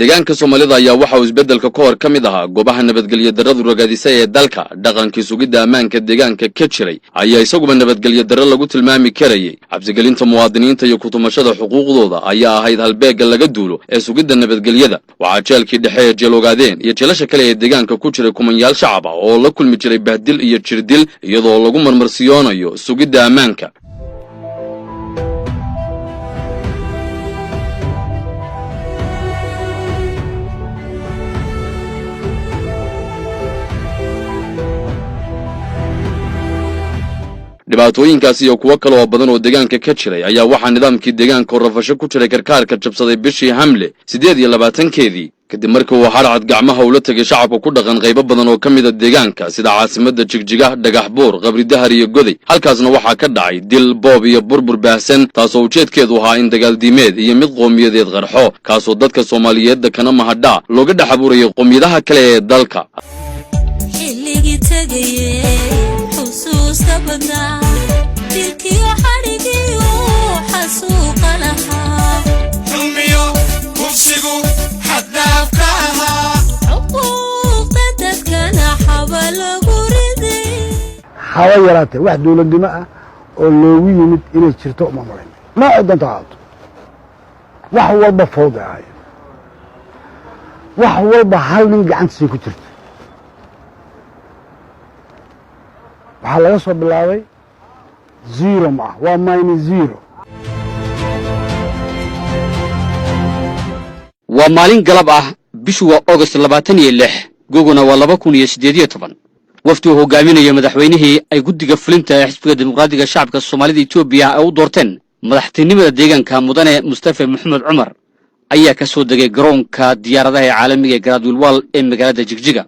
Deegaanka Soomaalida ayaa waxa uu isbeddelka ka hor ka mid ahaa goobaha nabadgelyo darradu ragaadisay ee dalka. Dhaqankii sugidda ammaanka deegaanka ka jiray ayaa isaguba nabadgelyo darro lagu tilmaami karayay. Cabsigelinta muwaadiniinta iyo kutumashada xuquuqdooda ayaa ahayd halbeegga laga duulo ee sugidda nabadgelyada. Waxaa jeelkii dhexe ee Jeel Ogaadeen iyo jeelasha kale ee deegaanka ku jiray kumanyaal shacab ah oo la kulmi jiray bahdil iyo jirdil, iyadoo lagu marmarsiyoonayo sugidda ammaanka. Dhibaatooyinkaas iyo kuwo kale oo badan oo deegaanka ka jiray ayaa waxaa nidaamkii deegaanka oo rafasho ku jiray karkaarka jabsaday bishii Hamle 28-keedii, kadib markii uu harcad gacmaha ula tegay shacabka ku dhaqan qaybo badan oo ka mida deegaanka, sida caasimadda Jigjiga, Dhagax Buur, Qabri Dahar iyo Goday. Halkaasna waxaa ka dhacay dil, boob iyo burbur baahsan, taasoo ujeedkeedu ahaa in dagaaldiimeed iyo mid qowmiyadeed qarxo, kaasoo dadka Soomaaliyeedda kana mahadhaa looga dhex abuurayay qowmiyadaha kale ee dalka. Xilligii tegaye xusuusta badnaa, dilkiyo xadhigiyo xasuuqa lahaa, xulmiyo kufsigu xaddhaafka ahaa, xuquuqda dadkana xaba lagu riday. Haba yaraatee wax dowladnimo ah oo loogu yimid inay jirto uma malayn, noocay doonto ha ahaato. Wax walba fawda ahaayeen, wax walba hal nin gacantiisay ku jirta. Waxaa laga soo bilaabay zero, ma ah, waa minus zero. Waa maalin galab ah, bishu waa Ogost 26, gogona waa 2018. Wafdi uu hogaaminayo madaxweynihii ay guddiga fulinta ee Xisbiga Dimuqraadiga Shacabka Soomaalida Etoobiya ay u doorteen madaxtinimada deegaanka, Mudane Mustafe Maxamed Cumar, ayaa ka soo degay garoonka diyaaradaha ee caalamiga ee Garaadwilwaal ee magaalada Jigjiga.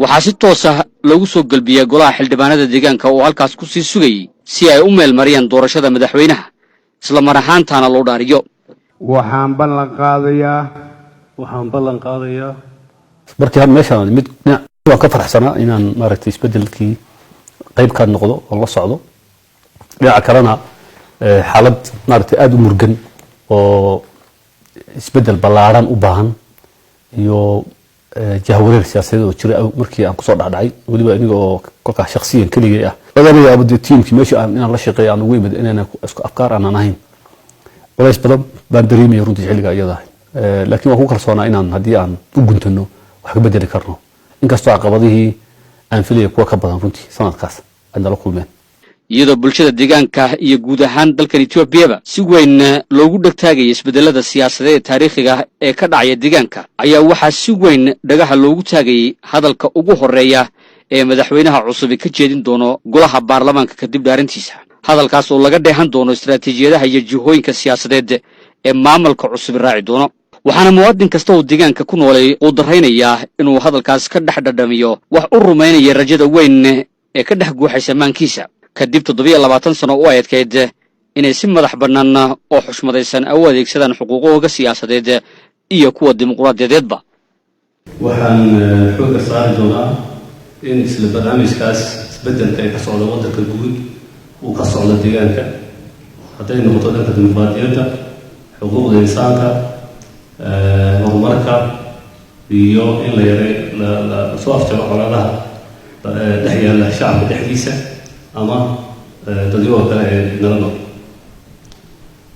Waxaa si toos ah loogu soo gelbiyey golaha xildhibaanada deegaanka oo halkaas ku sii sugayey si ay u meel mariyaan doorashada madaxweynaha, isla mar ahaantaana loo dhaariyo. Waxaan ballan qaadayaa Waxaan ballan qaadayaa. Markii meeshaan mid dhinac waan ka faraxsanaa inaan maaragtay isbedelkii qayb ka noqdo oo la socdo. Dhinaca kalena xaalad maaragtay aada u murgan oo isbedel ballaaran u baahan iyo jahwareer siyaasadeed oo jira markii aan kusoo dhacdhacay, weliba aniga oo kolkaa shakhsiyan keligay ah, lagana yaabo dee tiimkii meesha aan inaan la shaqeeyo aan ugu imid inayna isku afkaar aanan ahayn. Culays badan baan dareemaya runtii xilliga iyada ah, laakiin waan ku kalsoonaa inaan haddii aan u guntano wax ka bedeli karno, inkastoo caqabadihii aan filaya kuwa ka badan runtii sanadkaas ay nala kulmeen. Iyadoo bulshada deegaanka iyo guud ahaan dalkan Etoobiyaba si weyn loogu dhegtaagaya isbedelada siyaasadeed ee taariikhiga ah ee ka dhacaya deegaanka, ayaa waxaa si weyn dhagaha loogu taagayey hadalka ugu horreeya ee madaxweynaha cusubi ka jeedin doono golaha baarlamaanka kadib dhaarintiisa, hadalkaas oo laga dheehan doono istaraatiijiyadaha iyo jihooyinka siyaasadeed ee maamulka cusubi raaci doono. Waxaana muwaadin kasta oo deegaanka ku noolay uu daraynayaa inuu hadalkaas ka dhex dhadhamiyo wax u rumaynaya rajada weyn ee ka dhex guuxaysa maankiisa kadib 27 sano u adkayd inay si madax bannaan oo xushmadaysan u adeegsadaan xuquuqahooga siyaasadeed iyo kuwa dimuqraadiyadeedba. Waxaan xoogga saari doonaa in isla barnaamijkaas isbeddelka ee ka socda waddanka guud uu ka socdo deegaanka, hadday noqoto dhanka dimuqraadiyadda, xuquuqda insaanka, horumarka iyo in la yare la soo afjaro colaadaha dhex yaalla shacabka dhexdiisa ama dadyooga kale ee nala nool.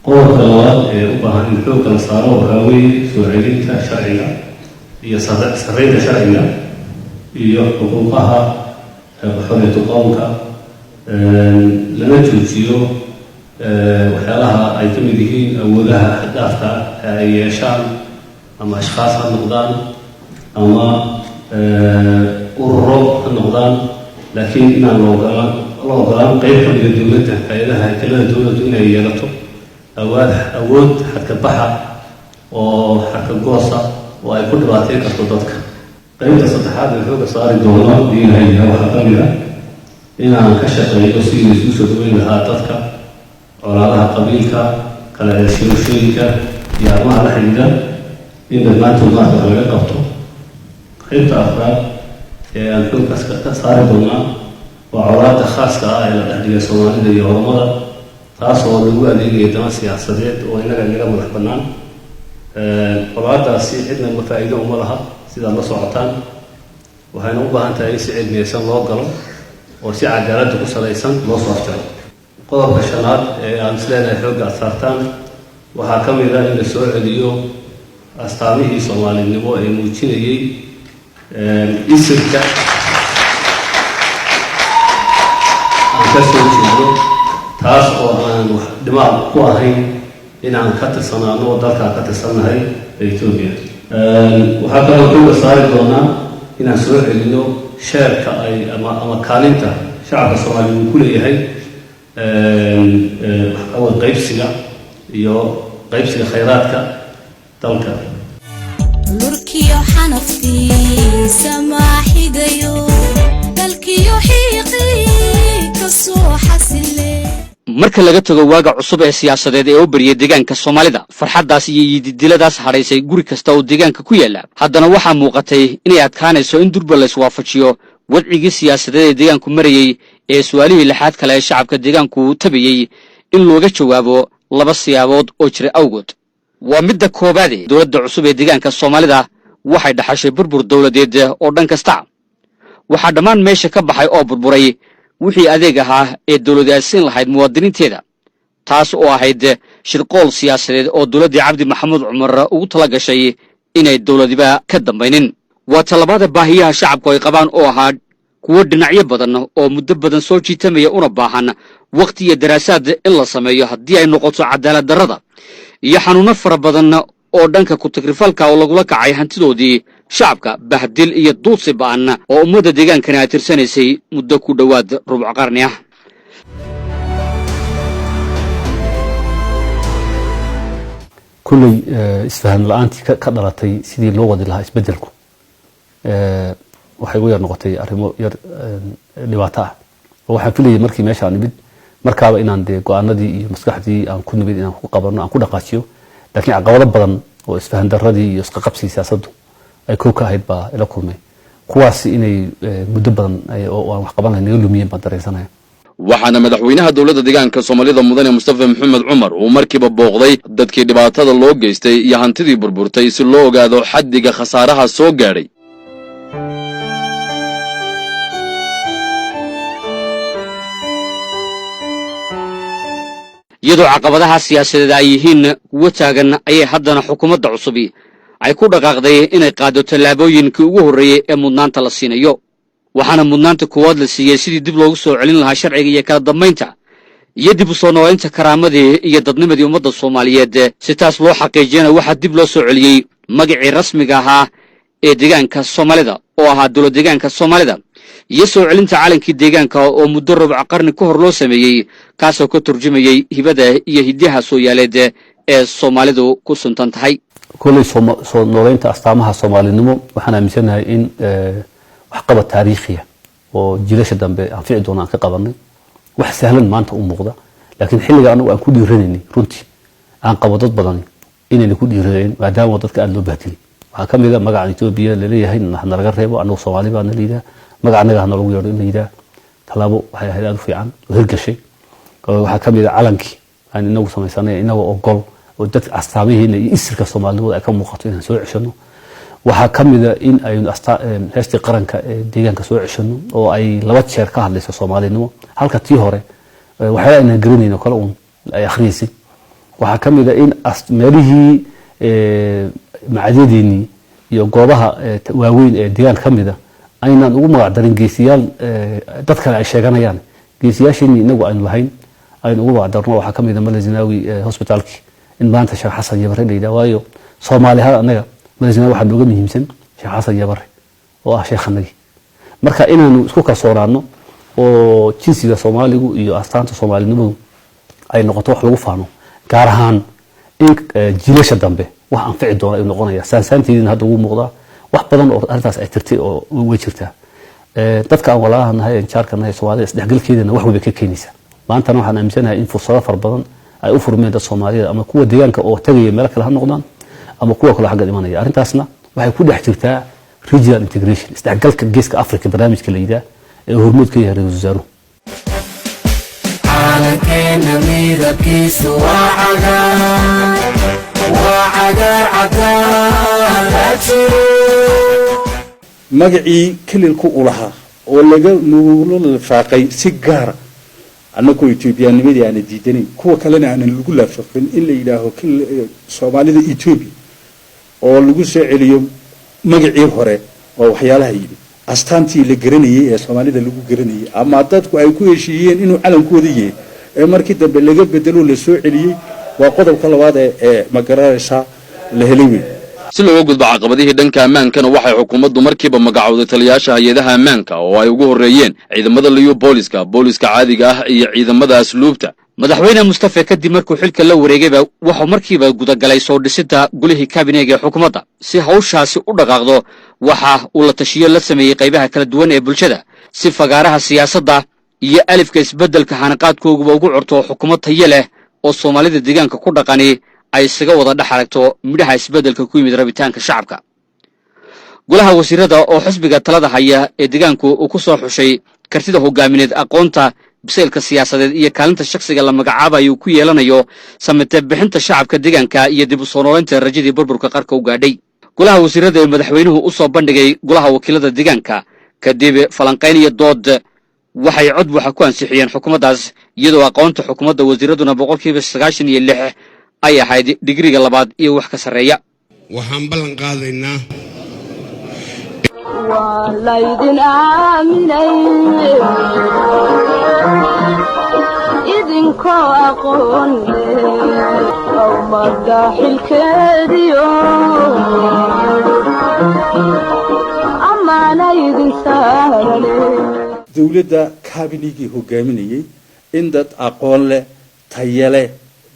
Qodobka labaad ee u baahan in xoogga la saaro waxaa weeye soo celinta sharciga iyo sarreynta sharciga iyo xuquuqaha xorriyatu qowlka, lana joojiyo waxyaalaha ay ka mid yihiin awoodaha xad-dhaafka ah ee ay yeeshaan ama ashkhaas ha noqdaan ama ururo ha noqdaan, laakiin inaan la ogolaan qeyb ka mida dowladda, hay-adaha haykalada dowladdu inay yeelato awood xadka baxa oo xadka goosa oo ay ku dhibaateyn karto dadka. Qeybta saddexaad ee xooga saari doono haddii Ilahay waxaa ka mid ah inaan ka shaqeeyo sidii isugu soo dhaweyn lahaa dadka, colaadaha qabiilka, kala eeshoshooyinka iyo arrimaha la xidhiidha in dhammaantood maarka wax laga qabto. Qaybta afraad ee aan xoogkaas ka saari doonaa waa colaada khaaska ah ee la dhex dhigay Soomaalida iyo Oromada. Taasoo lagu adeegayo dana siyaasadeed oo innaga inaga madax bannaan. Colaadaasi cidna ma faa'iido uma laha, sidaad la socotaan. Waxayna u baahan tahay in si cilmiyeysan loo galo oo si cadaaladda ku salaysan loo soo afjaro. Qodobka shanaad ee aan isleenahay xoogga aad saartaan waxaa ka mid ah in la soo celiyo astaamihii Soomaalinimo ee muujinayey isirka aan ka soo jeedo, taas oo aan wax dhimaal ku ahayn inaan ka tirsanaano dalkaan ka tirsannahay ee Etoobiya. Waxaa kaloo xooga saari doonaa inaan soo celino sheerka ay ama kaalinta shacabka Soomaaliya uu ku leeyahay waxaa qaybsiga iyo qaybsiga khayraadka dalka. Lurkiyo xanaftiisa maaxigayo, dalkiyo xiiqii ka soo xasile. Marka laga tago waaga cusub ee siyaasadeed ee u bariyay deegaanka Soomaalida, farxaddaas iyo yididiiladaas hadhaysay guri kasta oo deegaanka ku yaalla, haddana waxaa muuqatay inay adkaanayso in durba layswaafajiyo wadcigii siyaasadeed ee deegaanku marayey ee su'aalihii lixaad kale ee shacabka deegaanku tabayey in looga jawaabo laba siyaabood oo jira awgood. Waa midda koowaade, dowladda cusub ee deegaanka Soomaalida waxay dhaxashay burbur dowladeed oo dhan kasta. Waxaa dhammaan meesha ka baxay oo burburay wixii adeeg ahaa ee dowladi ay siin lahayd muwaadiniinteeda, taas oo ahayd shirqool siyaasadeed oo dowladdii Cabdi Maxamuud Cumar ugu tala gashay inay dowladiba ka dambaynin. Waa tallabaada, baahiyaha shacabku ay qabaan oo ahaa kuwo dhinacyo badan oo muddo badan soo jiitamaya, una baahan wakhti iyo daraasaad in la sameeyo, haddii ay noqoto cadaalad darrada iyo xanuunno fara badan oo dhanka ku-tagrifalka oo lagula kacay hantidoodii shacabka, bahdil iyo duudsi ba'an oo ummadda deegaankana ay tirsanaysay muddo ku dhowaad rubuc qarni ah. Kulley isfahan la-aantii ka dhalatay sidii loo wadi lahaa isbedelku waxay ugu yar noqotay arrimo yar dhibaato ah, oo waxaan filayay markii meesha aan nimid markaaba inaan dee go-aanadii iyo maskaxdii aan ku nimid inaan ku qabano, aan ku dhaqaajiyo, laakiin caqabado badan oo isfahan darradii iyo isqaqabsigii siyaasaddu ay kow ka ahayd baa ila kulmay, kuwaasi inay muddo badan oo aan wax qaban lahayn naga lumiyeen baan dareensanaya. Waxaana madaxweynaha dowladda deegaanka Soomaalida, Mudane Mustafa Maxamed Cumar, uu markiiba booqday dadkii dhibaatada loo geystay iyo hantidii burburtay si loo ogaado xaddiga khasaaraha soo gaadhay. Iyadoo caqabadaha siyaasadeed ay yihiin kuwo taagan, ayay haddana xukuumadda cusubi ay ku dhaqaaqday inay qaado tallaabooyinkii ugu horreeyey ee mudnaanta la siinayo. Waxaana mudnaanta koowaad la siiyey sidii dib loogu soo celin lahaa sharciga iyo kala dambaynta iyo dib u soo noolaynta karaamadii iyo dadnimadii ummadda Soomaaliyeed. Si taas loo xaqiijiyana, waxaa dib loo soo celiyey magacii rasmiga ahaa ee deegaanka Soomaalida oo ahaa dowlad deegaanka Soomaalida, iyo soo celinta calankii deegaanka oo muddo rubuc qarni ka hor loo sameeyey, kaasoo ka turjumayey hibada iyo hidyaha sooyaaleed ee Soomaalidu ku suntan tahay. Kolley soo nooleynta astaamaha Soomaalinimo waxaan aaminsanahay in waxqabad taariikhiya oo jiilasha dambe anfici doona aan ka qabanay. Wax sahlan maanta u muuqda, laakiin xilliga anagu aan ku dhiiranaynay runtii aan qabo dad badani inayna ku dhiiranayn, maadaama dadka aada loo bahdilay. Waxaa ka mid a magacan Etoobiya laleeyahay nalaga reebo, anagu Soomaali baa nala yidhaah, magac annaga ha nalagu yeedho in la yidhaah. Tallaabo waxay ahayd aada u fiican oo hirgashay. Waxaa ka mid a calankii aan inagu samaysanay inagoo ogol oo dadka astaamihiina iyo isirka Soomaalinimada ay ka muuqato inaan soo ceshano. Waxaa ka mid a in aynu heestii qaranka ee deegaanka soo ceshano oo ay laba jeer ka hadlayso Soomaalinimo, halka tii hore waxyaala aynaan garanayn oo kale uun ay akhriyeysay. Waxaa ka mid a in meelihii macadyadeenii iyo goobaha waaweyn ee deegaanka ka mid a aynaan ugu magac darin geesiyaal dad kale ay sheeganayaan, geesiyaasheenii inagu aynu lahayn aynu ugu magac darno. Waxaa ka mid a Male Zinaawi hospitaalkii in maanta Sheekh Xasan Yabare la yidhaha, waayo Soomaali ahaan annaga Male Zinaawi waxaa nooga muhiimsan Sheekh Xasan Yabare oo ah sheekhanagii. Marka inaanu isku kalsoonaano oo jinsiga Soomaaligu iyo astaanta Soomaalinimadu ay noqoto wax lagu faano, gaar ahaan in jiilasha dambe wax anfici doona ayuu noqonaya. Saansaanteediina hadda wuu muuqdaa, wax badan oo arrintaas ay tirtay oo way jirtaa. Dadka aan walaalaha nahay, aan jaarka nahay, Soomaalida isdhexgalkeedana wax weyn bay ka keenaysaa. Maantana waxaan aaminsanahay in fursado fara badan ay u furmeen dad Soomaaliyeed, ama kuwa deegaanka oo tagaya meelo kale ha noqdaan ama kuwa kale xagga imanaya. Arrintaasna waxay ku dhex jirtaa regional integration, isdhexgalka Geeska Africa, barnaamijka la yidhaah ee hormuud ka yahay ra-iisul wasaaruhu. Calankeena midabkiisu waa cagaar, waa cagaar, cagaar la jiro. Magacii kililku u lahaa oo laga nuulo lifaaqay si gaara, annagoo Etoobiyaanimadii aana diidanayn, kuwa kalena aanan lagu laafaqin, in la yidhaaho Soomaalida Etoobiya oo lagu soo celiyo magacii hore, oo waxyaalaha yidhi astaantii la garanayay ee Soomaalida lagu garanayay ama dadku ay ku heshiiyeen inuu calankooda yahay ee markii dambe laga bedelo la soo celiyey, waa qodobka labaad ee ma garanaysaa la helay wey. Si looga gudbo caqabadihii dhanka ammaankana, waxay xukuumaddu markiiba magacowday taliyayaasha hay-adaha ammaanka oo ay ugu horreeyeen ciidamada liyu booliska, booliska caadiga ah iyo ciidamada asluubta. Madaxweyne Mustafe kadib markuu xilka la wareegayba wuxuu markiiba gudagalay soo dhisidda golihii kabineega ee xukuumadda. Si hawshaasi u dhaqaaqdo, waxa uu la tashiyo la sameeyey qaybaha kala duwan ee bulshada, si fagaaraha siyaasadda iyo alifka isbeddelka hanaqaadkooguba ugu curto xukuumad tayo leh oo Soomaalida deegaanka ku dhaqani ay isaga wada dhex aragto midhaha isbeddelka ku yimid rabitaanka shacabka. Golaha wasiirada oo xisbiga talada haya ee deegaanku uu ku soo xushay kartida hogaamineed, aqoonta, bisaylka siyaasadeed iyo kaalinta shakhsiga la magacaabayo uu ku yeelanayo samate bixinta shacabka deegaanka iyo dib u soo noolaynta rajadii burburka qarka u gaadhay. Golaha wasiirada ee madaxweynuhu u soo bandhigay golaha wakiilada deegaanka, kadib falanqayn iyo dood, waxay cod buuxa ku ansixiyeen xukuumaddaas, iyadoo aqoonta xukuumadda wasiiraduna 96% ay ahayd digriga labaad iyo wax ka sarreeya. Waxaan ballan qaadaynaa Waa laydin aaminay idinkoo aqoon leh, ummadda xilkeediyo ammaana idin saarane. Dowladda kabinigii hogaaminayay in dad aqoon leh, tayo leh,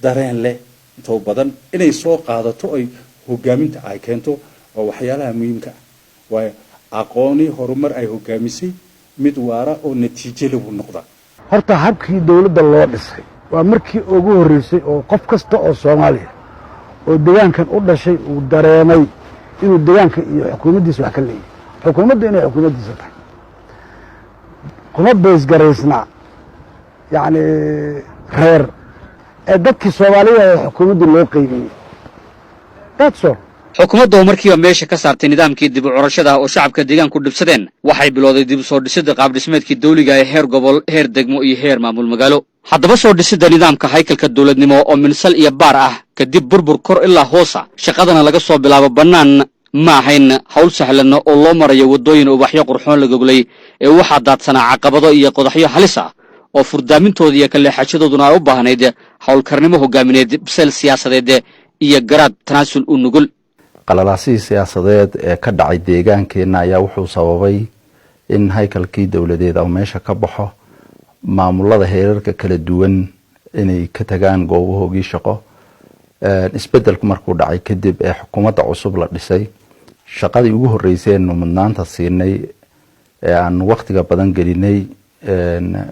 dareen leh intoo badan inay soo qaadato ay hogaaminta ay keento waa waxyaalaha muhiimka ah, waayo aqooni horumar ay hogaamisay mid waara oo natiijo leh buu noqdaa. Horta habkii dowladda loo dhisay waa markii ugu horreysay oo qof kasta oo Soomaaliya oo degaankan u dhashay uu dareemay inuu degaanka iyo xukuumaddiisa wax ka leeyahay, xukuumadda inay xukuumaddiisa tahay, kuma beysgaraysnaa yacni reer ee dadkii Soomaalida ee xukuumadda loo qaybiyey. That's all. Xukuumadda oo markiiba meesha ka saartay nidaamkii dib u curashada oo shacabka deegaanku dhibsadeen, waxay bilowday dib u soo dhisidda qaabdhismeedkii dawliga ee heer gobol, heer degmo iyo heer maamul magaalo. Haddaba soo dhisidda nidaamka haykalka dowladnimo oo minsal iyo baar ah kadib burbur kor ilaa hoosa, shaqadana laga soo bilaabo bannaan, ma ahayn hawl sahlan oo loo marayo waddooyin ubaxyo qurxoon la goglay, ee waxaa daadsanaa caqabado iyo qodaxyo halis ah oo furdaamintooda iyo kaleexashadooduna ay u baahnayd howlkarnimo hogaamineed, bisayl siyaasadeed iyo garaad tanaasul u nugul. Qalalaasihii siyaasadeed ee ka dhacay deegaankeenna ayaa wuxuu sababay in haykalkii dowladeed oo meesha ka baxo, maamulada heerarka kala duwan inay ka tagaan goobahoogii shaqo. Isbedelku markuu dhacay kadib ee xukuumadda cusub la dhisay, shaqadii ugu horreysay eenu mudnaanta siinay ee aan waqtiga badan gelinay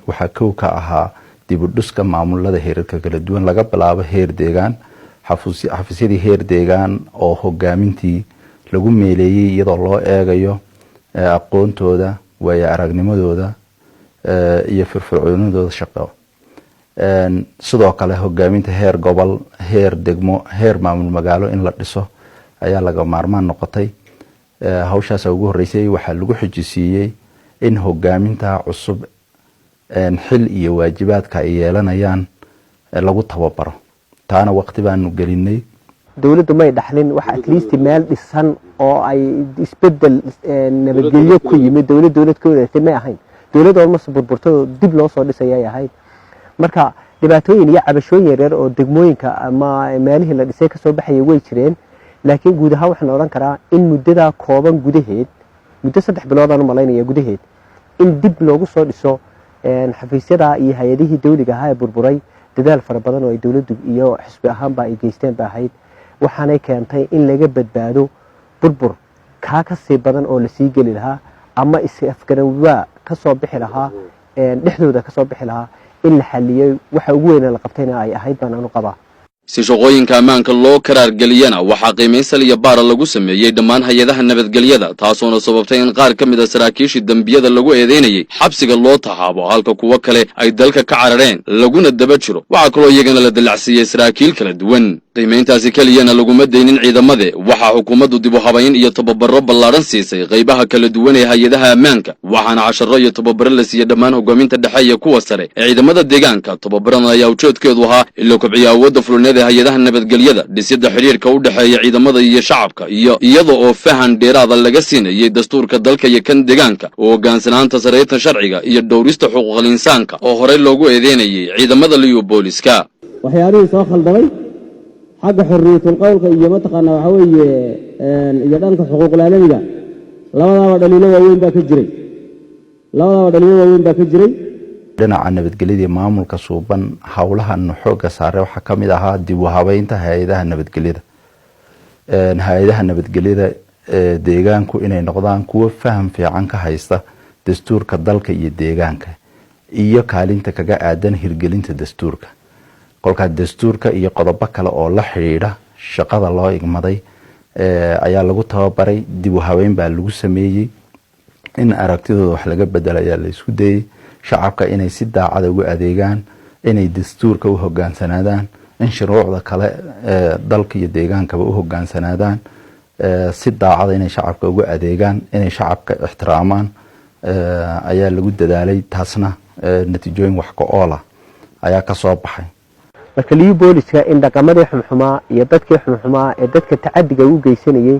waxaa kow ka ahaa dib u dhiska maamulada heerarka kala duwan, laga bilaabo heer deegaan, xafiisyadii heer deegaan oo hogaamintii lagu meeleeyey iyadoo loo eegayo aqoontooda, waayo aragnimadooda iyo firfircoonidooda shaqo. Sidoo kale hogaaminta heer gobol, heer degmo, heer maamul magaalo in la dhiso ayaa laga maarmaan noqotay. Hawshaasa ugu horreysay. Waxaa lagu xijisiiyey in hogaaminta cusub xil iyo waajibaadka ay yeelanayaan lagu tababaro, taana waqti baanu gelinay. Dowladdu may dhaxlin wax at least meel dhisan oo ay isbedel nabadgelyo ku yimid. Dowlad ka wareegtay may ahayn, dowlad almost burburtado dib loo soo dhisayay ahayd. Marka dhibaatooyin iyo cabashooyin yaryar oo degmooyinka ama meelihii la dhisay kasoo baxayay way jireen, laakiin guud ahaan waxaan odhan karaa in muddadaa kooban gudaheed, muddo 3 bilood aan u malaynaya gudaheed, in dib loogu soo dhiso xafiisyada iyo hay-adihii dawliga ahaa ee burburay, dadaal fara badan oo ay dowladdu iyo xisbi ahaanba ay geysteen ba ahayd. Waxaanay keentay in laga badbaado burbur kaa ka sii badan oo lasii geli lahaa ama is-afgaranwaa ka soo bixi lahaa dhexdooda kasoo bixi lahaa, in la xaliyey. Waxa ugu weyna la qabtayna ay ahayd baan anu qabaa. Si shaqooyinka ammaanka loo karaargeliyana, waxaa qiimayn sal iyo baara lagu sameeyey dhammaan hay-adaha nabadgelyada, taasoona sababtay in qaar ka mid a saraakiishii dembiyada lagu eedeynayay xabsiga loo taxaabo, halka kuwo kale ay dalka ka carareen laguna daba jiro. Waxaa kaloo iyagana la dallacsiiyey saraakiil kala duwan. Qiimayntaasi keliyana laguma daynin ciidamade. Waxaa xukuumaddu dib u habayn iyo tababaro ballaadhan siisay qaybaha kala duwan ee hay-adaha ammaanka, waxaana casharo iyo tababaro la siiyey dhammaan hogaaminta dhexe iyo kuwa sare ee ciidamada deegaanka. Tababaradan ayaa ujeedkeedu ahaa in la kobciyo awoodda fulineed ee hay-adaha nabadgelyada, dhisidda xidhiirka u dhexeeya ciidamada iyo shacabka, iyo iyada oo fahan dheeraada laga siinayay dastuurka dalka iyo kan deegaanka, oo hoggaansanaanta sarreynta sharciga iyo dhowrista xuquuqal insaanka oo horey loogu eedeynayay ciidamada liyu booliska. Waxyaalihii soo khaldamay xagga xorriyatul qowlka iyo mataqaanaa waxaa weeye iyo dhanka xuquuqul aalamiga, labadaaba dhaliilo waaweyn baa ka jiray, labadaaba dhaliilo waaweyn baa ka jiray. Dhinaca nabadgelyada iyo maamulka suuban, howlahanu xoogga saare waxaa ka mid ahaa dib u habeynta hay-adaha nabadgelyada. Hay-adaha nabadgelyada deegaanku inay noqdaan kuwo faham fiican ka haysta dastuurka dalka iyo deegaanka iyo kaalinta kaga aadan hirgelinta dastuurka. Kolkaa dastuurka iyo qodobo kale oo la xidhiidha shaqada loo igmaday ayaa lagu tababaray. Dib u habeyn baa lagu sameeyey. In aragtidooda wax laga bedelo ayaa la isku dayey. Shacabka inay si daacada ugu adeegaan, inay dastuurka u hogaansanaadaan, in shuruucda kale dalka iyo deegaankaba u hogaansanaadaan, si daacada inay shacabka ugu adeegaan, inay shacabka ixtiraamaan ayaa lagu dadaalay. Taasna natiijooyin wax ka ool ah ayaa ka soo baxay. Marka liyu booliska in dhaqamadii xumxumaa iyo dadkii xumxumaa ee dadka tacadiga u geysanayey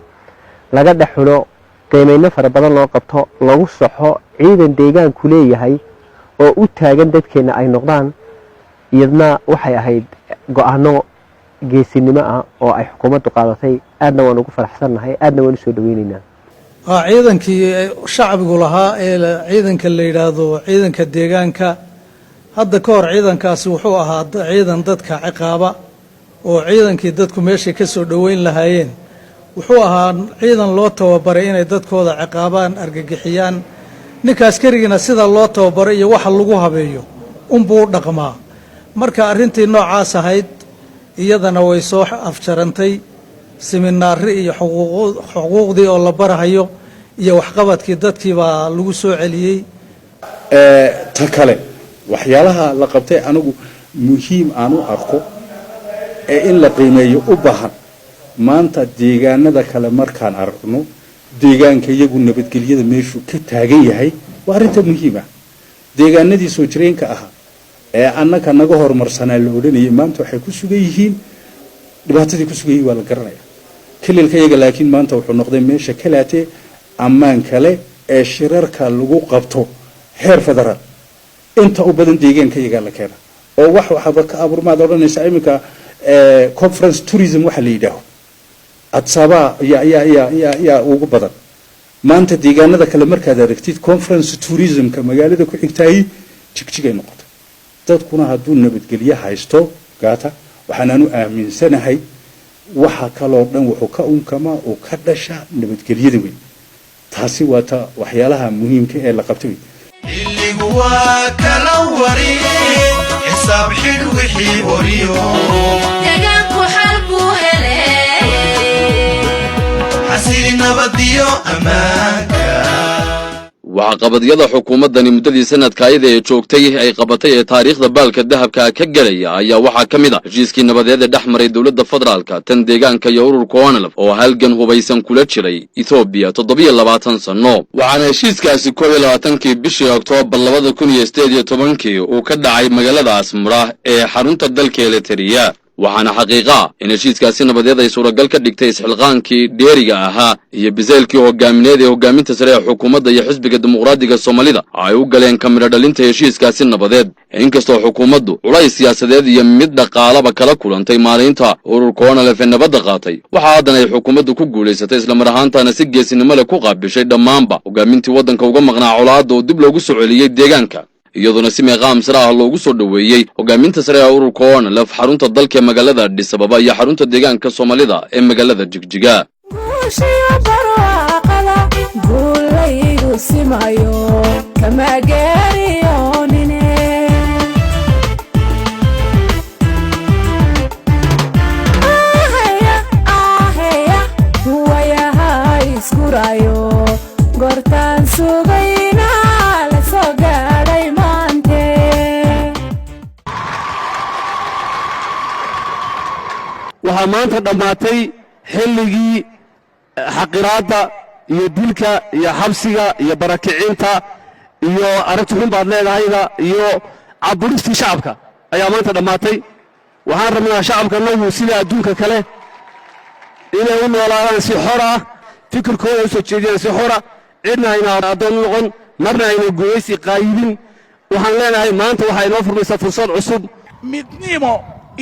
laga dhex xulo, qiimayno fara badan loo qabto, lagu saxo, ciidan deegaanku leeyahay oo u taagan dadkeenna ay noqdaan, iyadna waxay ahayd go-aano geesinimo ah oo ay xukuumaddu qaadatay. Aadna waan ugu faraxsannahay, aadna waan usoo dhaweyneynaa. Ciidankii shacbigu lahaa ee ciidanka la yidhaahdo ciidanka deegaanka, hadda ka hor ciidankaasi wuxuu ahaa ciidan dadka ciqaaba, oo ciidankii dadku meeshay ka soo dhoweyn lahaayeen wuxuu ahaa ciidan loo tababaray inay dadkooda ciqaabaan, argagixiyaan. Ninka askarigiina sida loo tababaray iyo waxa lagu habeeyo unbuu u dhaqmaa. Marka arrintii noocaas ahayd iyadana way soo afjarantay. Siminaari iyo xuquuqdii oo la barahayo iyo waxqabadkii dadkii baa lagu soo celiyey. Ta kale, waxyaalaha la qabtay anigu muhiim aan u arko ee in la qiimeeyo u baahan, maanta deegaanada kale markaan aragno deegaanka iyagu nabadgelyada meeshuu ka taagan yahay waa arrinta muhiim ah. Deegaanadii soo jireenka ahaa ee annaka naga horumarsanaa la odhanayay, maanta waxay ku sugan yihiin, dhibaatadii ku sugan yihiin waa la garanaya. Kililka iyaga laakiin maanta wuxuu noqday meesha kalaatee ammaan kale ee shirarka lagu qabto heer federaal. Inta u badan deegaanka iyagaa la keena oo wax waxaba ka abuurmaad odhanaysaa. Iminka conference tourism waxa la yidhaaho Addis Ababa yaa ugu badan. Maanta deegaanada kale markaad aragtid, conference tourismka magaalada ku xigtaayey Jigjigay noqotay. Dadkuna hadduu nabadgelye haysto gaata, waxaan anu aaminsanahay waxa kaloo dhan wuxuu ka unkamaa oo ka dhashaa nabadgelyada weyn. Taasi waa ta waxyaalaha muhiimka ee la qabtay wey. Xilligu waa kala wari, xisaab xidh wixii horiyo. Deegaanku xal buu hele. Xasili nabadiyo ammaanka. Waxqabadyada xukuumaddani muddadii sanadka ayada ee joogtay ay qabatay ee taariikhda baalka dahabka ka gelaya ayaa waxaa ka mid a heshiiskii nabadeed ee dhex maray dowladda federaalka, tan deegaanka iyo ururka ONLF oo halgan hubaysan kula jiray Etoobiya 27 sanno. Waxaana heshiiskaasi 21-kii bishii Oktoobar 2018-kii uu ka dhacay magaalada Asmura ee xarunta dalka Elitereya. Waxaana xaqiiqa in heshiiskaasi nabadeed ay suuragal ka dhigtay isxilqaankii dheeriga ahaa iyo biseylkii hogaamineed ee hogaaminta sare ee xukuumadda iyo Xisbiga Dimuqraadiga Soomaalida ay u galeen ka midho dhalinta heshiiskaasi nabadeed. Inkastoo xukuumaddu culays siyaasadeed iyo mid dhaqaalaba kala kulantay maalinta ururka ONLF ee nabadda qaatay, waxaa haddana ay xukuumaddu ku guulaysatay, islamar ahaantaana si geesinimo leh ku qaabishay dhammaanba hogaamintii waddanka uga maqnaa colaadda oo dib loogu soo celiyey deegaanka, iyadoona si meeqaam sare ah loogu soo dhoweeyey hogaaminta sare ee ururka ONLF xarunta dalka ee magaalada Addis Ababa iyo xarunta deegaanka Soomaalida ee magaalada Jigjiga. Guushiyo barwaaqada guulaygu simayo kama geeriyoonine. Waxaa maanta dhammaatay xilligii xaqiraadda iyo dilka iyo xabsiga iyo barakicinta iyo aragti xun baad leedahayda iyo caburistii shacabka ayaa maanta dhammaatay. Waxaan rabnaa shacabkanagu sida adduunka kale inay u noolaadaan si xor ah, fikirkooda u soo jeediyaan si xora, cidna ayna addoon u noqon, marna ayna gumaysi qaayibin. Waxaan leenahay, maanta waxaa inoo furmaysaa fursad cusub. Midnimo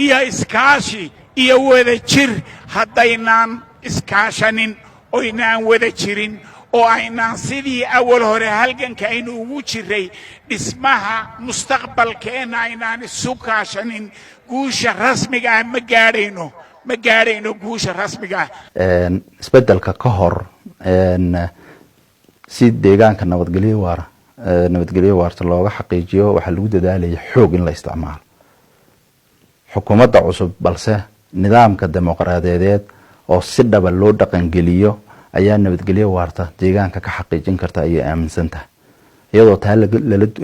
iyo iskaashi iyo wada jir haddaynaan iskaashanin, oynaan wada jirin, oo aynaan sidii awal hore halganka aynu ugu jiray dhismaha mustaqbalkeenna aynaan isu kaashanin, guusha rasmiga ah ma gaadhayno, ma gaadhayno guusha rasmiga ah. Isbedelka ka hor, si deegaanka nabadgelyo waara, nabadgelyo waarta looga xaqiijiyo, waxaa lagu dadaalaya xoog in la isticmaalo. Xukuumadda cusub balse nidaamka dimuqraadiyadeed oo si dhaba loo dhaqangeliyo ayaa nabadgelyo waarta deegaanka ka xaqiijin karta ayay aaminsan tahay. Iyadoo taa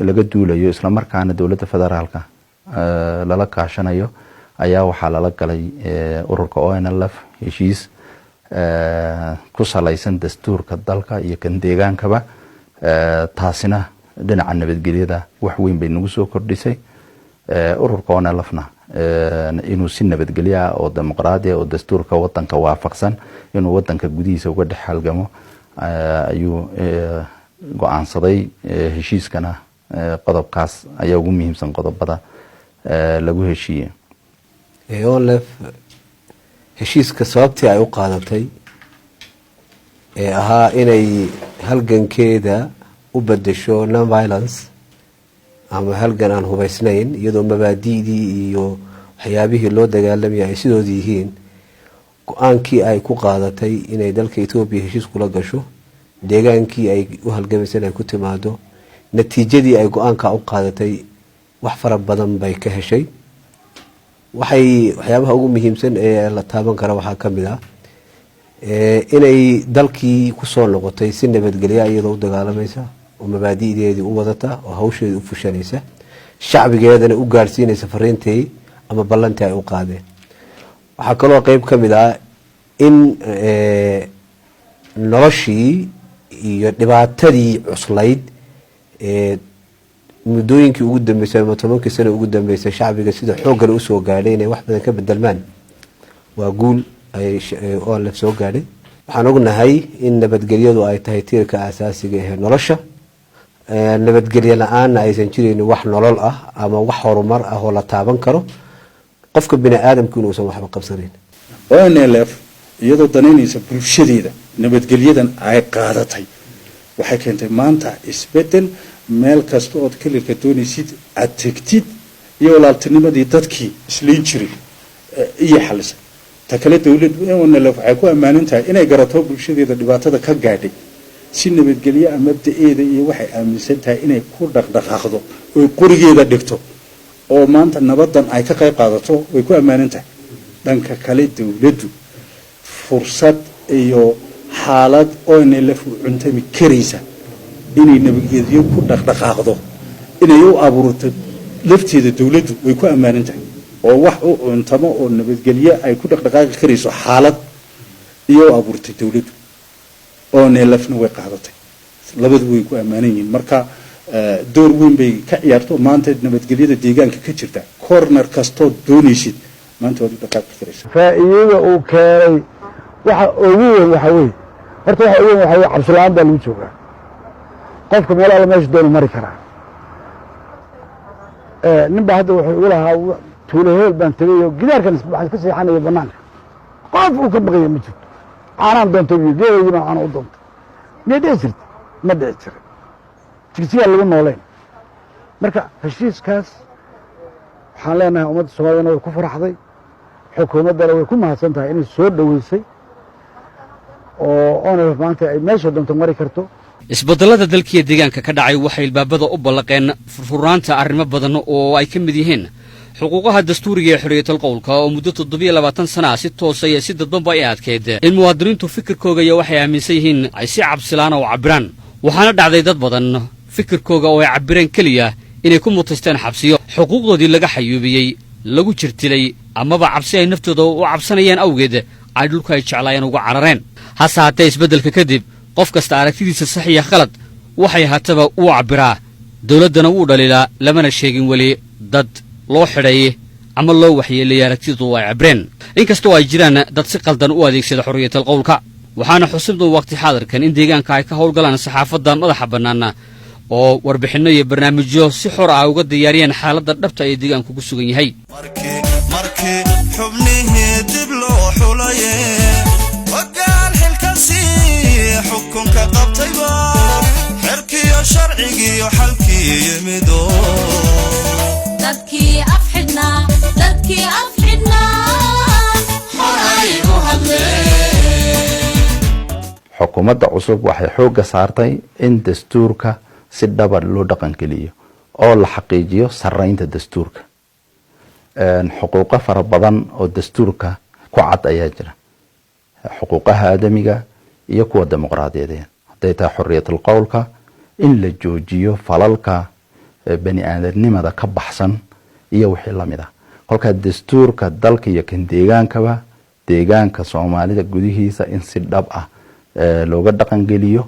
laga duulayo, islamarkaana dowladda federaalka lala kaashanayo, ayaa waxaa lala galay ururka ONLF heshiis ku salaysan dastuurka dalka iyo kan deegaankaba. Taasina dhinaca nabadgelyada wax weyn bay nagu soo kordhisay. Ururka ONLFna inuu si nabadgelyo ah oo dimuqraadi ah oo dastuurka wadanka waafaqsan inuu wadanka gudihiisa uga dhex halgamo ayuu go-aansaday. Heshiiskana qodobkaas ayaa ugu muhiimsan qodobada lagu heshiiyey. ONLF heshiiska sababtii ay u qaadatay ee ahaa inay halgankeeda u bedesho non violence ama halgan aan hubaysnayn, iyadoo mabaadi'dii iyo waxyaabihii loo dagaalamaya ay sidoodi yihiin, go-aankii ay ku qaadatay inay dalka Etoobiya heshiis kula gasho, deegaankii ay u halgamaysa ay ku timaado, natiijadii ay go-aanka u qaadatay wax fara badan bay ka heshay. Waxay waxyaabaha ugu muhiimsan ee la taaban kara waxaa ka mid ah inay dalkii kusoo noqotay si nabadgelya, iyadoo u dagaalamaysa oo mabaadi'deedii u wadata oo hawsheedii u fushanaysa, shacbigeedana u gaadhsiinaysa fariintii ama ballantii ay u qaadeen. Waxaa kaloo qeyb ka mid ah in noloshii iyo dhibaatadii cuslayd ee muddooyinkii ugu dambeysay ama 10kii sano ugu dambeysay shacbiga sida xooggan usoo gaadhay inay wax badan ka bedelmaan waa guul ay ONLF soo gaadhay. Waxaan ognahay in nabadgelyadu ay tahay tiirka asaasiga ee nolosha. Nabadgelyo la-aanna aysan jiraynin wax nolol ah ama wax horumar ah oo la taaban karo, qofka bini aadamku inuusan waxba qabsanayn. ONLF iyadoo danaynaysa bulshadeeda, nabadgelyadan ay qaadatay waxay keentay maanta isbedel. Meel kasta ood kililka doonaysid aad tegtid iyo walaaltinimadii dadkii isliin jiray iyo xalisay. Ta kale, dowlad ONLF waxay ku ammaanan tahay inay garato bulshadeeda dhibaatada ka gaadhay, si nabadgelyo ah mabda'eeda iyo waxay aaminsan tahay inay ku dhaqdhaqaaqdo oy qorigeeda dhigto oo maanta nabadan ay ka qayb qaadato, way ku ammaanan tahay. Dhanka kale, dowladdu fursad iyo xaalad ONLF u cuntami karaysa inay nabadgelyo ku dhaqdhaqaaqdo inay u abuurto lafteeda dowladdu way ku ammaanan tahay, oo wax u cuntamo oo nabadgelyo ay ku dhaqdhaqaaqi karayso xaalad iyo u abuurtay dowladdu, ONLFna way qaadatay. Labadu way ku ammaanan yihiin. Marka door weyn bay ka ciyaarto. Maanta nabadgelyada deegaanka ka jirta, corner kastood doonaysid maanta waad u dhaqaaqi karaysa. Faa'iidada uu keenay waxa ugu weyn waxa weeye, horta waxa ugu weyn waxa weye, cabsi la'aan baa lagu joogaa. Qofka meel alla meesha doonu mari karaa. Nin baa hadda wuxuu igu lahaa, tuulo heel baan tegay oo gidaarkan waxaan iska seexanaya banaanka, qof uu ka baqaya ma jirto, caanaan doontay biyo geedaygii baan caano u doontay. Miyay dhici jirta? Ma dhici jirin. Jigjigaa lagu nooleen. Marka heshiiskaas waxaan leenahay ummadda Soomaaliyana way ku faraxday, xukuumaddana way ku mahadsan tahay inay soo dhoweysay oo ONLF maanta ay meesha doonto mari karto. Isbeddellada dalkiiyo deegaanka ka dhacay waxay ilbaabada u ballaqeen furfurnaanta arrimo badan oo ay ka mid yihiin xuquuqaha dastuuriga ee xorriyatul qowlka, oo muddo 27 sana ah si toosa iyo si dadbanba ay adkeyd in muwaadiniintu fikirkooga iyo waxay aaminsan yihiin ay si cabsilaana u cabbiraan. Waxaana dhacday dad badan fikirkooga oo ay cabbireen keliya inay ku mutaysteen xabsiyo, xuquuqdoodii laga xayuubiyey. Lagu jirtilay amaba cabsi ay naftooda u cabsanayaan awgeed ay dhulka ay jeclaayeen uga carareen. Hase haatee, isbeddelka kadib qof kasta aragtidiisa sax iyo khalad waxay haataba uu cabbiraa, dowladdana wuu dhaliilaa, lamana sheegin weli dad loo xidhay ama loo waxyeeleeyay aragtidu ay cabreen, inkastoo ay jiraan dad si qaldan u adeegsada xorriyatal qowlka. Waxaana xusiddu waqti xaadirkan in deegaanka ay ka howlgalaan saxaafadda madaxa bannaana oo warbixinno iyo barnaamijyo si xor ah uga diyaariyeen xaaladda dhabta ee deegaanku ku sugan yahay. Markii xubnihii dib loo xulaye, hogaan xilkasii xukunka qabtayba, xerkiyo sharcigiyo xalkii yimido. Dadkii af xidhnaa, dadkii af xidhnaa, horay u hadleen. Xukuumadda cusub waxay xoogga saartay in dastuurka si dhaba loo dhaqangeliyo oo la xaqiijiyo sarreynta dastuurka. Xuquuqo fara badan oo dastuurka ku cad ayaa jira, xuquuqaha aadamiga iyo kuwa dimuqraadiyadeed, hadday tahay xoriyatul qowlka, in la joojiyo falalka bani aadamnimada ka baxsan iyo wixii lamid ah. Kolkaa dastuurka dalka iyo kan deegaankaba, deegaanka Soomaalida gudihiisa in si dhab ah looga dhaqangeliyo,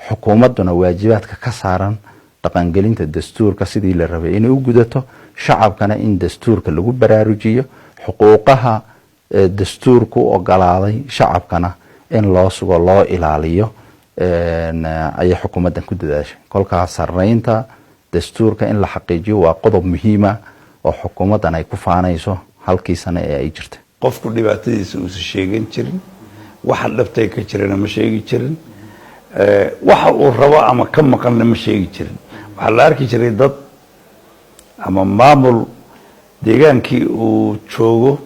xukuumadduna waajibaadka ka saaran dhaqangelinta dastuurka sidii la rabay inay u gudato, shacabkana in dastuurka lagu baraarujiyo, xuquuqaha dastuurku u ogolaaday shacabkana in loo sugo, loo ilaaliyo ayay xukuumaddan ku dadaashay. Kolkaa sarreynta dastuurka in la xaqiijiyo waa qodob muhiima oo xukuumaddan ay ku faanayso halkii sane ee ay jirta. Qofku dhibaatadiisa uusan sheegan jirin, waxa dhabtay ka jirana ma sheegi jirin, waxa uu rabo ama ka maqanna ma sheegi jirin. Waxaa la arki jiray dad ama maamul deegaankii uu joogo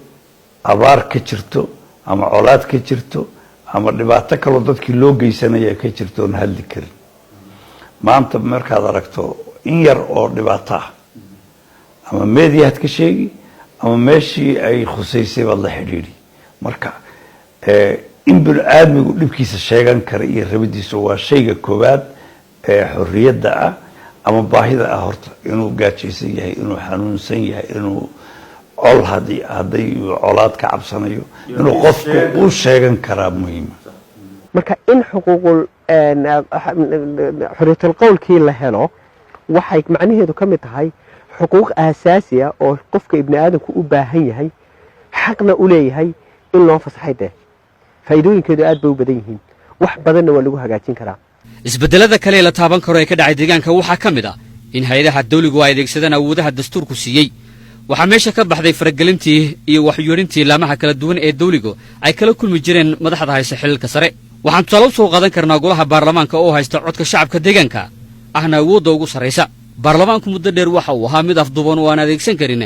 abaar ka jirto ama colaad ka jirto ama dhibaato kaloo dadkii loo geysanaya ka jirto oon hadli karin. Maanta markaad aragto in yar oo dhibaato ah, ama media-had ka sheegi ama meeshii ay khusaysay baad la xidhiidhi. Marka in bini aadmigu dhibkiisa sheegan kara iyo rabadiisa waa shayga koowaad ee xorriyadda ah ama baahida ah. Horta inuu gaajaysan yahay, inuu xanuunsan yahay, inuu col hadii hadday colaad ka cabsanayo, inuu qofku u sheegan karaa muhiima. Marka in xuquuqul xorriyatul qowlkii la helo waxay macnaheedu ka mid tahay xuquuq aasaasi ah oo qofka ibni aadamku u baahan yahay, xaqna u leeyahay in loo fasaxay. Dee faa'iidooyinkeedu aad bay u badan yihiin, wax badanna waa lagu hagaajin karaa. Isbeddelada kale ee la taaban karo ee ka dhacay deegaanka waxaa ka mid ah in hay-adaha dawligu ay adeegsadaan awoodaha dastuurku siiyey. Waxaa meesha ka baxday faragelintii iyo waxyeedhintii laamaha kala duwan ee dawligu ay kala kulmi jireen madaxda haysta xilalka sare. Waxaan tusaale u soo qaadan karnaa golaha baarlamaanka oo haysta codka shacabka deegaanka, ahna awoodda ugu sarraysa. Baarlamaanku muddo dheer waxa uu ahaa mid afduuban oo aan adeegsan karin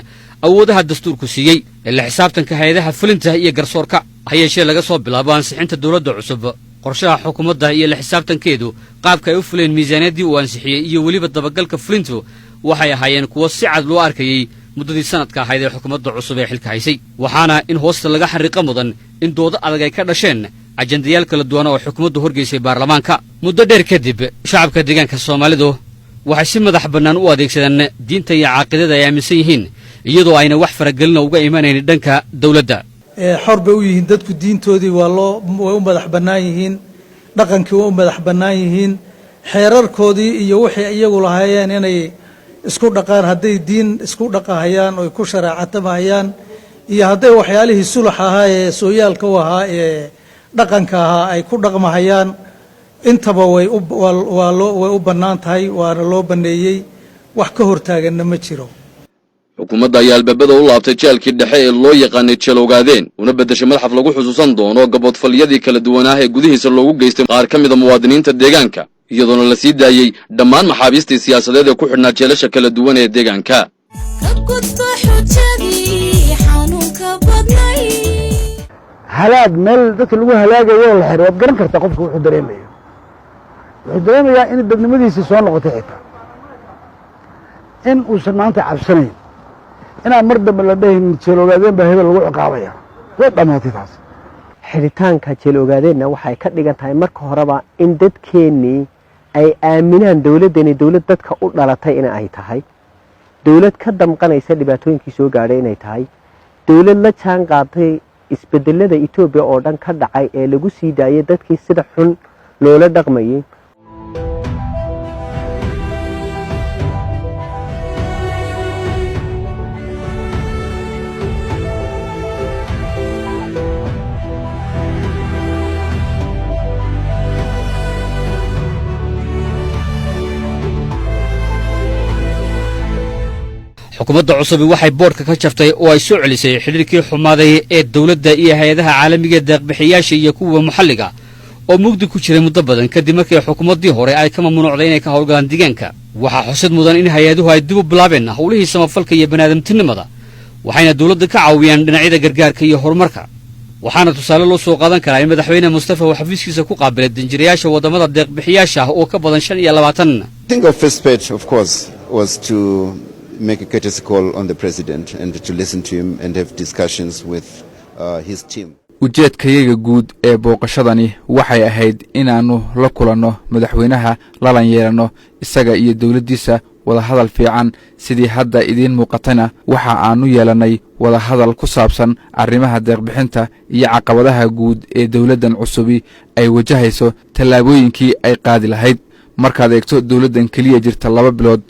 awoodaha dastuurku siiyey ee la xisaabtanka hay-adaha fulinta iyo garsoorka. Ha yeeshee, laga soo bilaabo ansixinta dowladda cusub, qorshaha xukuumadda iyo la xisaabtankeedu, qaabka ay u fuleen miisaaniyaddii uu ansixiyey iyo weliba dabagalka fulintu waxay ahaayeen kuwo si cad loo arkayey muddadii sanadka ahayd ee xukuumadda cusub ee xilka haysay. Waxaana in hoosta laga xariiqo mudan in doodo adag ay ka dhasheen ajandayaal kala duwan oo xukuumaddu horgeysay baarlamaanka. Muddo dheer kadib, shacabka deegaanka Soomaalidu waxay si madax bannaan u adeegsadaan diinta iyo caqiidada ay aaminsan yihiin, iyadoo ayna wax faragelina uga imanayn dhanka dawladda. Xor bay u yihiin dadku, diintoodii waa loo way u madax bannaan yihiin, dhaqankii way u madax bannaan yihiin, xeerarkoodii iyo wixii iyagu lahaayeen inay isku dhaqaan, hadday diin isku dhaqahayaan oy ku shareecatamahayaan iyo hadday waxyaalihii sulax ahaa ee sooyaalka u ahaa ee dhaqanka ahaa ay ku dhaqmahayaan, intaba way u waa loo way u bannaan tahay, waana loo banneeyey, wax ka hortaaganna ma jiro. Xukuumadda ayaa albaabada u laabtay jeelkii dhexe ee loo yaqaanay Jeeloogaadeen, una beddeshay madxaf lagu xusuusan doono gaboodfalyadii kala duwanaah ee gudihiisa loogu geystay qaar ka mida muwaadiniinta deegaanka, iyadoona la sii daayey dhammaan maxaabiistii siyaasadeed ee ku xidhnaa jeelasha kala duwan ee deegaanka. Ka gudba xujadii xanuunka badnay. Halaag meel dadka lagu halaagayo oo la xiray, waad garan kartaa qofka wuxuu dareemayo. Wuxuu dareemayaa in dadnimadiisii soo noqotay, xitaa in uusan maanta cabsanayn, inaan mar dambe la dhehaynin Jeeloogaadeen baa hebel lagu ciqaabaya. Way dhammaatay taas. Xidhitaanka Jeel Ogaadeenna waxay ka dhigan tahay marka horeba in dadkeennii ay aaminaan dowladdani dowlad dadka u dhalatay in ay tahay. Dowlad ka damqanaysa dhibaatooyinkii soo gaadhay inay tahay, dowlad la jaan qaaday isbedelada Etoobiya oo dhan ka dhacay ee lagu sii daayay dadkii sida xun loola dhaqmayay. Xukuumadda cusubi waxay boodhka ka jaftay oo ay soo celisay xidhiirkii xumaaday ee dowladda iyo hay-adaha caalamiga, deeqbixiyaasha iyo kuwa maxalliga oo mugdi ku jiray muddo badan, kadib markii xukuumaddii hore ay ka mamnuucday inay ka howlgalaan deegaanka. Waxaa xusid mudan in hay-aduhu ay dib u bilaabeen howlihii samafalka iyo baniaadamtinimada, waxayna dowladda ka caawiyaan dhinacyada gargaarka iyo horumarka. Waxaana tusaale loo soo qaadan karaa in Madaxweyne Mustafa uu xafiiskiisa ku qaabilay danjirayaasha waddamada deeqbixiyaasha ah oo ka badan 25. Think of first page, of course, was to make a courtesy call on the president and to listen to him and have discussions with his team. Ujeedkayaga guud ee booqashadani waxay ahayd inaannu la kulanno madaxweynaha, lalan yeelanno isaga iyo dowladdiisa wadahadal fiican. Sidii hadda idiin muuqatana, waxa aannu yeelannay wadahadal ku saabsan arrimaha deeqbixinta iyo caqabadaha guud ee dowladdan cusubi ay wajahayso, tallaabooyinkii ay qaadi lahayd. Markaad eegto dowladdan keliya jirta 2 bilood,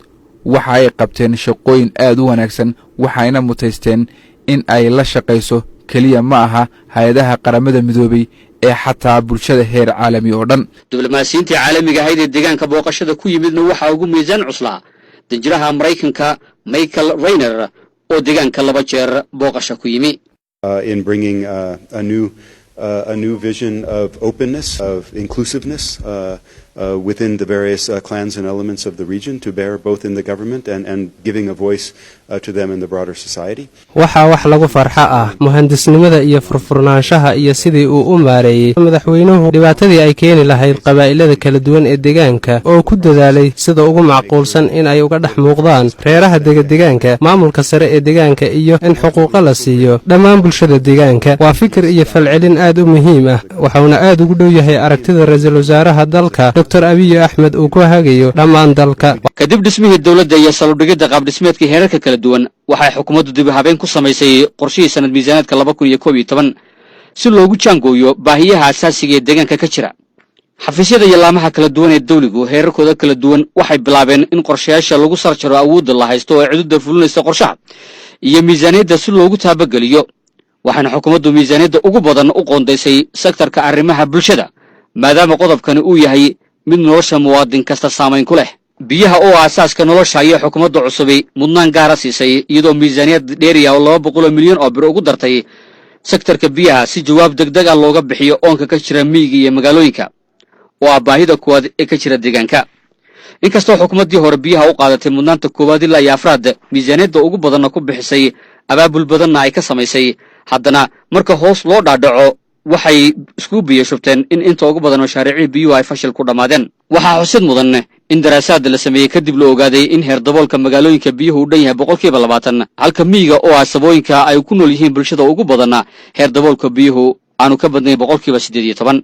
waxa ay qabteen shaqooyin aad u wanaagsan, waxayna mutaysteen in ay la shaqayso keliya ma aha hay-adaha Qaramada Midoobey ee xataa bulshada heer caalami oo dhan. Diblomaasiyiintii caalamiga ahayd ee deegaanka booqashada ku yimidna waxaa ugu miisaan cuslaa danjiraha Maraykanka Michael Raynor oo deegaanka laba jeer booqasho ku yimi. In bringing a new vision of openness, of inclusiveness within the various clans and elements of the region to bear both in the government and giving a voice to them in the broader society. Waxaa wax lagu farxo ah muhandisnimada iyo furfurnaanshaha iyo sidii uu u maareeyey madaxweynuhu dhibaatadii ay keeni lahayd qabaa'ilada kala duwan ee deegaanka, oo ku dadaalay sida ugu macquulsan in ay uga dhex muuqdaan reeraha degadegaanka maamulka sare ee deegaanka iyo in xuquuqo la siiyo dhammaan bulshada deegaanka. Waa fikir iyo falcelin aad u muhiim ah, waxuuna aad ugu dhow yahay aragtida ra-iisul wasaaraha dalka, Doctor Abiy Axmed, uu ku hagayo dhammaan dalka. Kadib dhismihii dowladda iyo saludhigidda qaabdhismeedka heerarka kala duwan, waxay xukuumaddu dib u habeen ku samaysay qorshihii sanad miisaanaadka 2011 si loogu jaangooyo baahiyaha asaasiga ee deegaanka ka jira. Xafiisyada iyo laamaha kala duwan ee dawligu heerarkooda kala duwan waxay bilaabeen in qorshayaasha lagu sarjaro awoodda la haysto oo cidudda fulinaysa qorshaha iyo miisaaniyadda si loogu taabageliyo. Waxaana xukuumaddu miisaaniyadda ugu badan u qoondaysay sektarka arrimaha bulshada, maadaama qodobkani uu yahay mid nolosha muwaadin kasta saamayn ku leh. Biyaha oo aasaaska nolosha ayay xukuumadda cusubi mudnaan gaara siisay, iyadoo miisaaniyad dheeriya oo 200 milyan oo bir ugu dartay sektarka biyaha si jawaab degdeg ah looga bixiyo oonka ka jira miyiga iyo magaalooyinka, oo ah baahida koowaad ee ka jira deegaanka. Inkastoo xukuumaddii hore biyaha u qaadatay mudnaanta koowaad ilaa iyo afraad, miisaaniyadda ugu badanna ku bixisay, abaabul badanna ay ka samaysay, haddana marka hoos loo dhaadhaco waxay isku biyo shubteen in inta ugu badan mashaariicii biyuhu ay fashil ku dhammaadeen. Waxaa xusid mudan in daraasaad la sameeyey kadib la ogaaday in heer daboolka magaalooyinka biyuhu u dhan yahay 20%, halka miyiga oo ah sabooyinka ay ku nool yihiin bulshada ugu badanna heer daboolka biyuhu aanu ka badnayn 18%.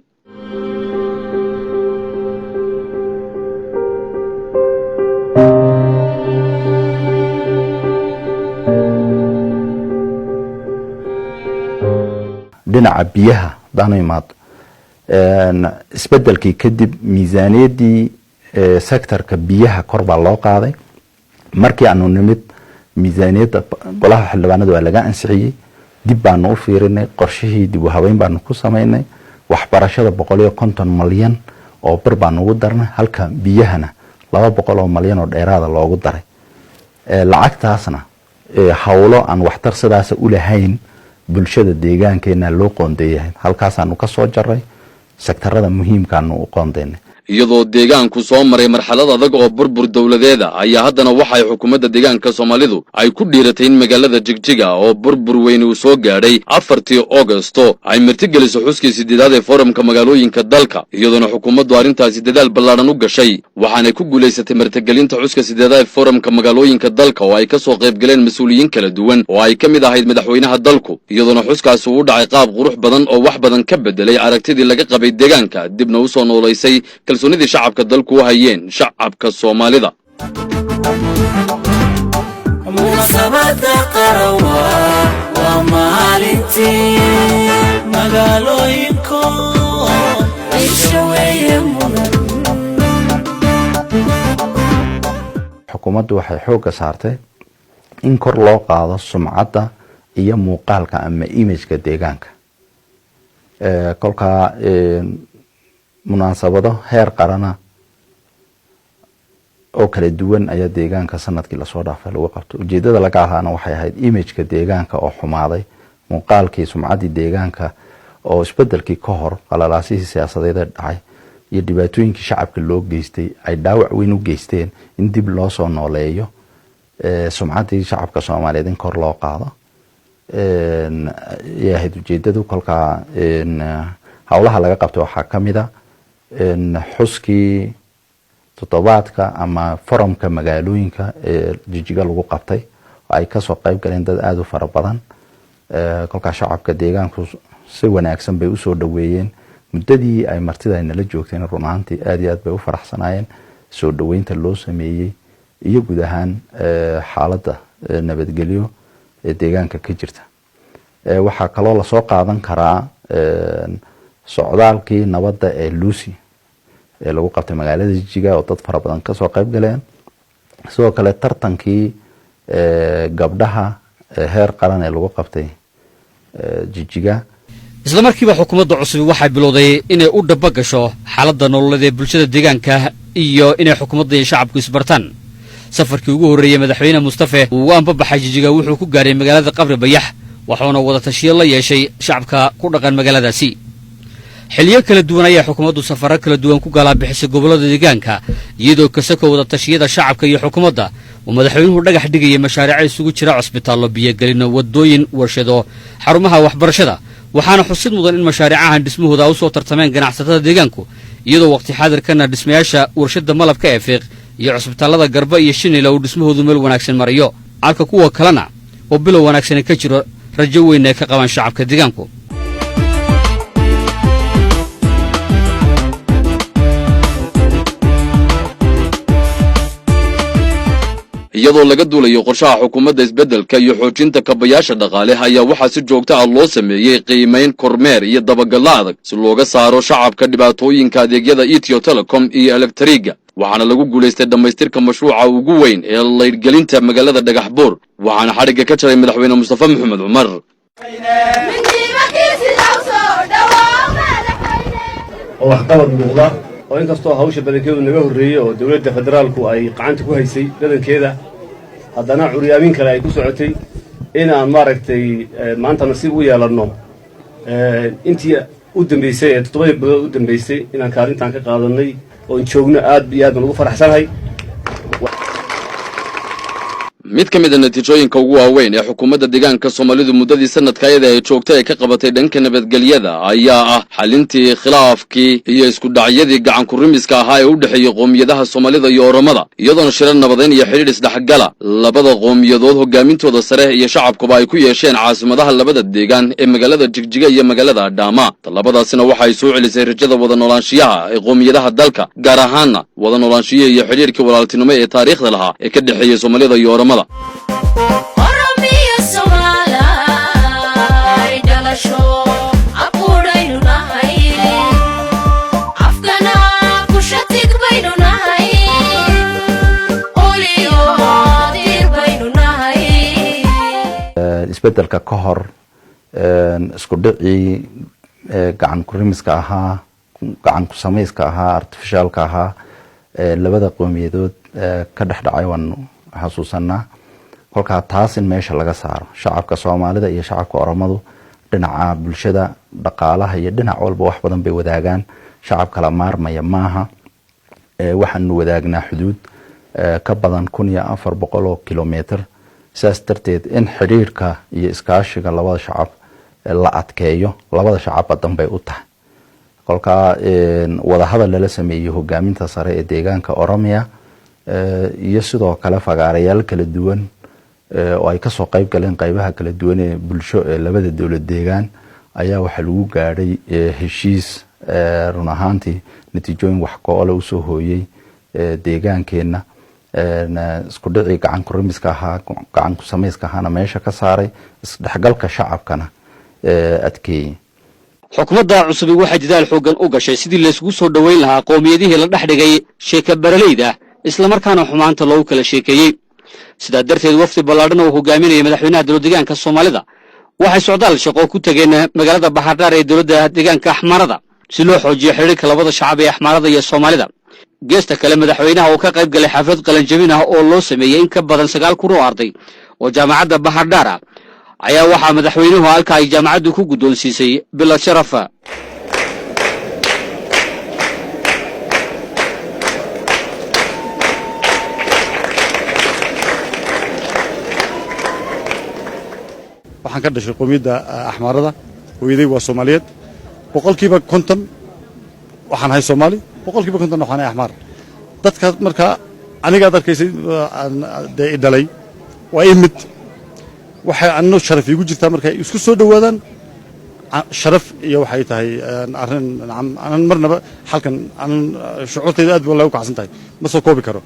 Dhinaca biyaha haddaanu imaado, isbedelkii kadib miisaaniyaddii sectorka biyaha kor baa loo qaaday. Markii aanu nimid, miisaaniyadda golaha xildhibaanada waa laga ansixiyey. Dib baanu u fiirinay qorshihii, dib u habeyn baanu ku samaynay. Waxbarashada 150 malyan oo bir baanu ugu darnay, halka biyahana 200 malyan oo dheeraada loogu daray. Lacagtaasna howlo aan waxtar sidaasa u lahayn bulshada deegaankeena loo qoondeeyahay, halkaasaanu ka soo jaray, sektarada muhiimkaanu u qoondeynay. Iyadoo deegaanku soo maray marxalad adag oo burbur dowladeeda, ayaa haddana waxay xukuumadda deegaanka Soomaalidu ay ku dhiiratay in magaalada Jigjiga oo burbur weyn uu soo gaadhay 4-tii Augosto ay martigeliso xuskii 8aad ee forumka magaalooyinka dalka, iyadoona xukuumaddu arrintaasi dadaal ballaadhan u gashay. Waxaanay ku guulaysatay martigelinta xuska 8aad ee forumka magaalooyinka dalka, oo ay ka soo qayb galeen mas-uuliyiin kala duwan oo ay ka mid ahayd madaxweynaha dalku, iyadoona xuskaasi uu dhacay qaab qurux badan oo wax badan ka bedelay aragtidii laga qabay deegaanka, dibna u soo noolaysay kalsoonidii shacabka dalku u hayeen shacabka Soomaalida. Munaasabada qarawa waa maalintii magaalooyinko ciisha weeye mudan. Xukuumaddu waxay xoogga saartay in kor loo qaado sumcadda iyo muuqaalka ama imageka deegaanka. Kolkaa munaasabado heer qarana oo kala duwan ayaa deegaanka sanadkii lasoo dhaafay lagu qabto. Ujeedada laga lahaana waxay ahayd imageka deegaanka oo xumaaday, muuqaalkii, sumcaddii deegaanka oo isbedelkii ka hor qalalaasihii siyaasadeed ee dhacay iyo dhibaatooyinkii shacabka loo geystay ay dhaawac weyn u geysteen, in dib loo soo nooleeyo sumcaddii shacabka Soomaaliyeed, in kor loo qaado ayay ahayd ujeedadu. Kolkaa howlaha laga qabtay waxaa ka mid a xuskii toddobaadka ama forumka magaalooyinka ee Jijiga lagu qabtay oo ay kasoo qayb galeen dad aada u fara badan. Kolkaa shacabka deegaanku si wanaagsan bay usoo dhaweeyeen muddadii ay martida ay nala joogteen. Run ahaantii aada iyo aad bay u faraxsanaayeen soo dhaweynta loo sameeyey iyo guud ahaan xaaladda nabadgelyo ee deegaanka ka jirta. Waxaa kaloo lasoo qaadan karaa socdaalkii nabadda ee Lucy ee lagu qabtay magaalada Jijiga oo dad fara badan kasoo qayb galeen. Sidoo kale tartankii gabdhaha heer qaran ee lagu qabtay Jijiga. Isla markiiba xukuumadda cusubi waxay bilowday inay u dhaba gasho xaaladda nololeed ee bulshada deegaanka iyo inay xukuumadda iyo shacabku isbartaan. Safarkii ugu horreeyey Madaxweyne Mustafe uu ugu ambabaxay Jijiga wuxuu ku gaaray magaalada Qabri Bayax, waxuuna wada tashiyo la yeeshay shacabka ku dhaqan magaaladaasi. Xiliyo kala duwan ayaa xukuumaddu safarro kala duwan ku galaabixisay gobollada deegaanka, iyadoo kasako wada tashiyada shacabka iyo xukuumadda uu madaxweynuhu dhagax dhigayay mashaariico isugu jira cusbitaallo, biyogelino, waddooyin, warshado, xarumaha waxbarashada. Waxaana xusid mudan in mashaariicahan dhismahooda u soo tartameen ganacsatada deegaanku, iyadoo waqti xaadirkana dhismayaasha warshadda malabka ee Fiiq iyo cusbitaallada Garba iyo Shinila uu dhismahoodu meel wanaagsan marayo, halka kuwa kalena oo bilow wanaagsani ka jiro rajo weyn ay ka qabaan shacabka deegaanku. Iyadoo laga duulayo qorshaha xukuumadda isbeddelka iyo xoojinta kabayaasha dhaqaale ayaa waxaa si joogto ah loo sameeyey qiimayn, kormeer iyo dabagallo adag si looga saaro shacabka dhibaatooyinka adeegyada Ethio Telecom iyo elektriga. Waxaana lagu guulaystay dhammaystirka mashruuca ugu weyn ee laydhgelinta magaalada Dhagax Buur, waxaana xadhigga ka jaray Madaxweyne Mustafa Maxamed Cumar. Oo waxqabad muuqda oo inkastoo hawsha badankeedu naga horreeyey oo dowladda federaalku ay gacanta ku haysay badankeeda, haddana curyaamin kale ay ku socotay, inaan maaragtay maanta nasiib u yeelanno intii u dambeysay ee 7dii bilood u dambeysay inaan kaalintaan ka qaadanay oon joogno, aad iyo aad baan ugu faraxsanahay. Mid ka mid a natiijooyinka ugu waaweyn ee xukuumadda deegaanka Soomaalidu muddadii sanadka ayada ay joogtay ay ka qabatay dhanka nabadgelyada ayaa ah xalintii khilaafkii iyo isku dhacyadii gacan kurimiska ahaa ee u dhexeeyey qoomiyadaha Soomaalida iyo Oromada, iyadoona shirar nabadeyn iyo xidhiidh isdhexgala labada qoomiyadood hogaamintooda sare iyo shacabkuba ay ku yeesheen caasimadaha labada deegaan ee magaalada Jigjiga iyo magaalada Adhaama. Tallabadaasina waxa ay soo celisay rajada wada noolaanshiyaha ee qoomiyadaha dalka, gaar ahaanna wada noolaanshiyaha iyo xidhiidhkii walaaltinimo ee taariikhda lahaa ee ka dhexeeyey Soomaalida iyo Oromada. Oromiyo Soomaalay dhalasho aquudhaynu nahay, afkana kushatig baynu nahay, uliyo dir baynu nahay. Isbedelka ka hor isku dhicii gacan kurimiska ahaa, gacan ku samayska ahaa, artificialka ahaa, labada qowmiyadood ka dhex dhacay waanu xasuusanaa. Kolkaa taas in meesha laga saaro, shacabka Soomaalida iyo shacabka Oromadu dhinaca bulshada, dhaqaalaha iyo dhinac walba wax badan bay wadaagaan. Shacab kala maarmaya maaha. Waxaanu wadaagnaa xuduud ka badan 1400 oo kilometer. Saas darteed in xidhiirka iyo iskaashiga labada shacab la adkeeyo labada shacabba danbay u tahay. Kolkaa wadahadal lala sameeyey hogaaminta sare ee deegaanka Oromia iyo sidoo kale fagaarayaal kala duwan oo ay kasoo qayb galeen qaybaha kala duwan ee bulsho ee labada dowlad deegaan ayaa waxaa lagu gaadhay heshiis run ahaantii natiijooyin wax ko-ole usoo hooyey deegaankeenna. Isku dhicii gacan kurimiska ahaa, gacan ku samayska ahaana meesha ka saaray, isdhexgalka shacabkana adkeeyey. Xukuumadda cusubi waxay dadaal xooggan u gashay sidii laysugu soo dhoweyn lahaa qowmiyadihii la dhex dhigay sheeka baraleyda, islamarkaana xumaanta loogu kala sheekeeyey. Sidaa darteed, wafdi ballaadhan oo hogaaminaya madaxweynaha dowlad deegaanka Soomaalida waxay socdaal shaqo ku tegeen magaalada Baxardhaar ee dowladda deegaanka Axmaarada si loo xoojiyo xidhiirka labada shacab ee Axmaarada iyo Soomaalida. Geesta kale, madaxweynaha oo ka qayb galay xaflad qalanjabin ah oo loo sameeyey in ka badan 9000 oo arday oo jaamacadda Baxardhaar ah ayaa waxaa madaxweynuhu halka ay jaamacaddu ku guddoonsiisay bilad sharafa. Waxaan ka dhashay qowmiyadda Axmaarada. Hooyaday waa Soomaaliyeed. 50% waxaan ahay Soomaali, 50% waxaan ahay Axmaar. Dadka marka anigaad arkaysay dee i dhalay waa ii mid. Waxay anno sharaf iigu jirtaa markay isku soo dhowaadaan. Sharaf iyo waxay tahay arrin nacam aanan marnaba halkan aanan shucuurtayda aad wallahi u kacsan tahay, ma soo koobi karo.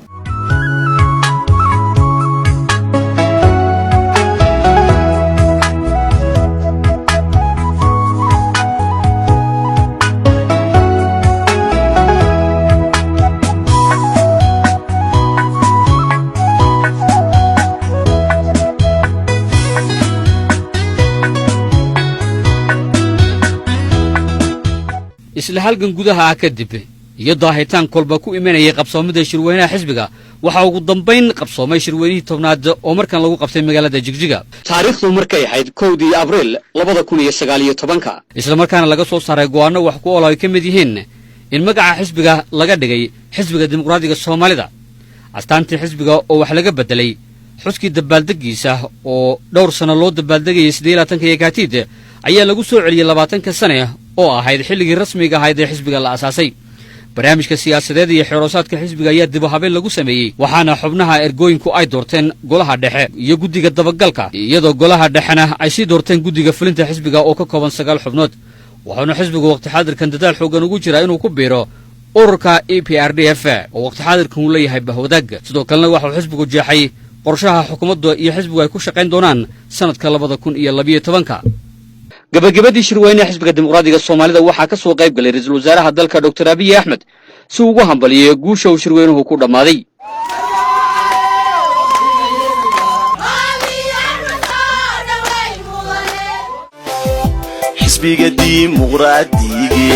Isla halgan gudaha ah kadib iyo daahitaan kolba ku imanayay qabsoomida shirweynaha xisbiga, waxaa ugu dambayn qabsoomay shirweynihii 10aad oo markan lagu qabtay magaalada Jigjiga, taariikhdu markay ahayd 1dii Abriil 2019-ka, islamarkaana laga soo saaray go'aanno wax ku ool ay ka mid yihiin in magaca xisbiga laga dhigay Xisbiga Dimuqraadiga Soomaalida, astaantii xisbiga oo wax laga beddelay, xuskii dabaaldegiisa oo dhowr sano loo dabaaldegayay 28-ka Yakaatiid ayaa lagu soo celiyey 20-ka sane oo ahayd xilligii rasmiga ahayd ee xisbiga la asaasay. Barnaamijka siyaasadeed iyo xeroosaadka xisbiga ayaa dib u habeen lagu sameeyey, waxaana xubnaha ergooyinku ay doorteen golaha dhexe iyo guddiga dabagalka, iyadoo golaha dhexena ay sii doorteen guddiga fulinta xisbiga oo ka kooban 9 xubnood. Waxaana xisbigu waqti xaadirkan dadaal xooggan ugu jiraa inuu ku biiro ururka EPRDF oo waqti xaadirkan uu leeyahay bahwadaag. Sidoo kalena waxauu xisbigu jeexay qorshaha xukuumadda iyo xisbigu ay ku shaqayn doonaan sanadka 2012-ka. Gabagabadii shirweynaha Xisbiga Dimuqraadiga Soomaalida waxaa ka soo qayb galay ra-iisul wasaaraha dalka, Doctor Abiy Axmed, si uu ugu hambaliyey guusha uu shirweynuhu ku dhammaaday. Xisbiga Dimuqraadiga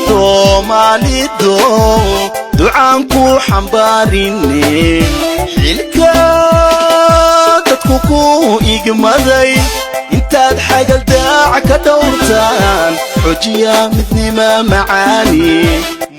Soomaalido ducaan ku xambaarine, xilka dadku ku igmaday intaad xagaldaac ka dhowrtaan, xojiya midnima macaani.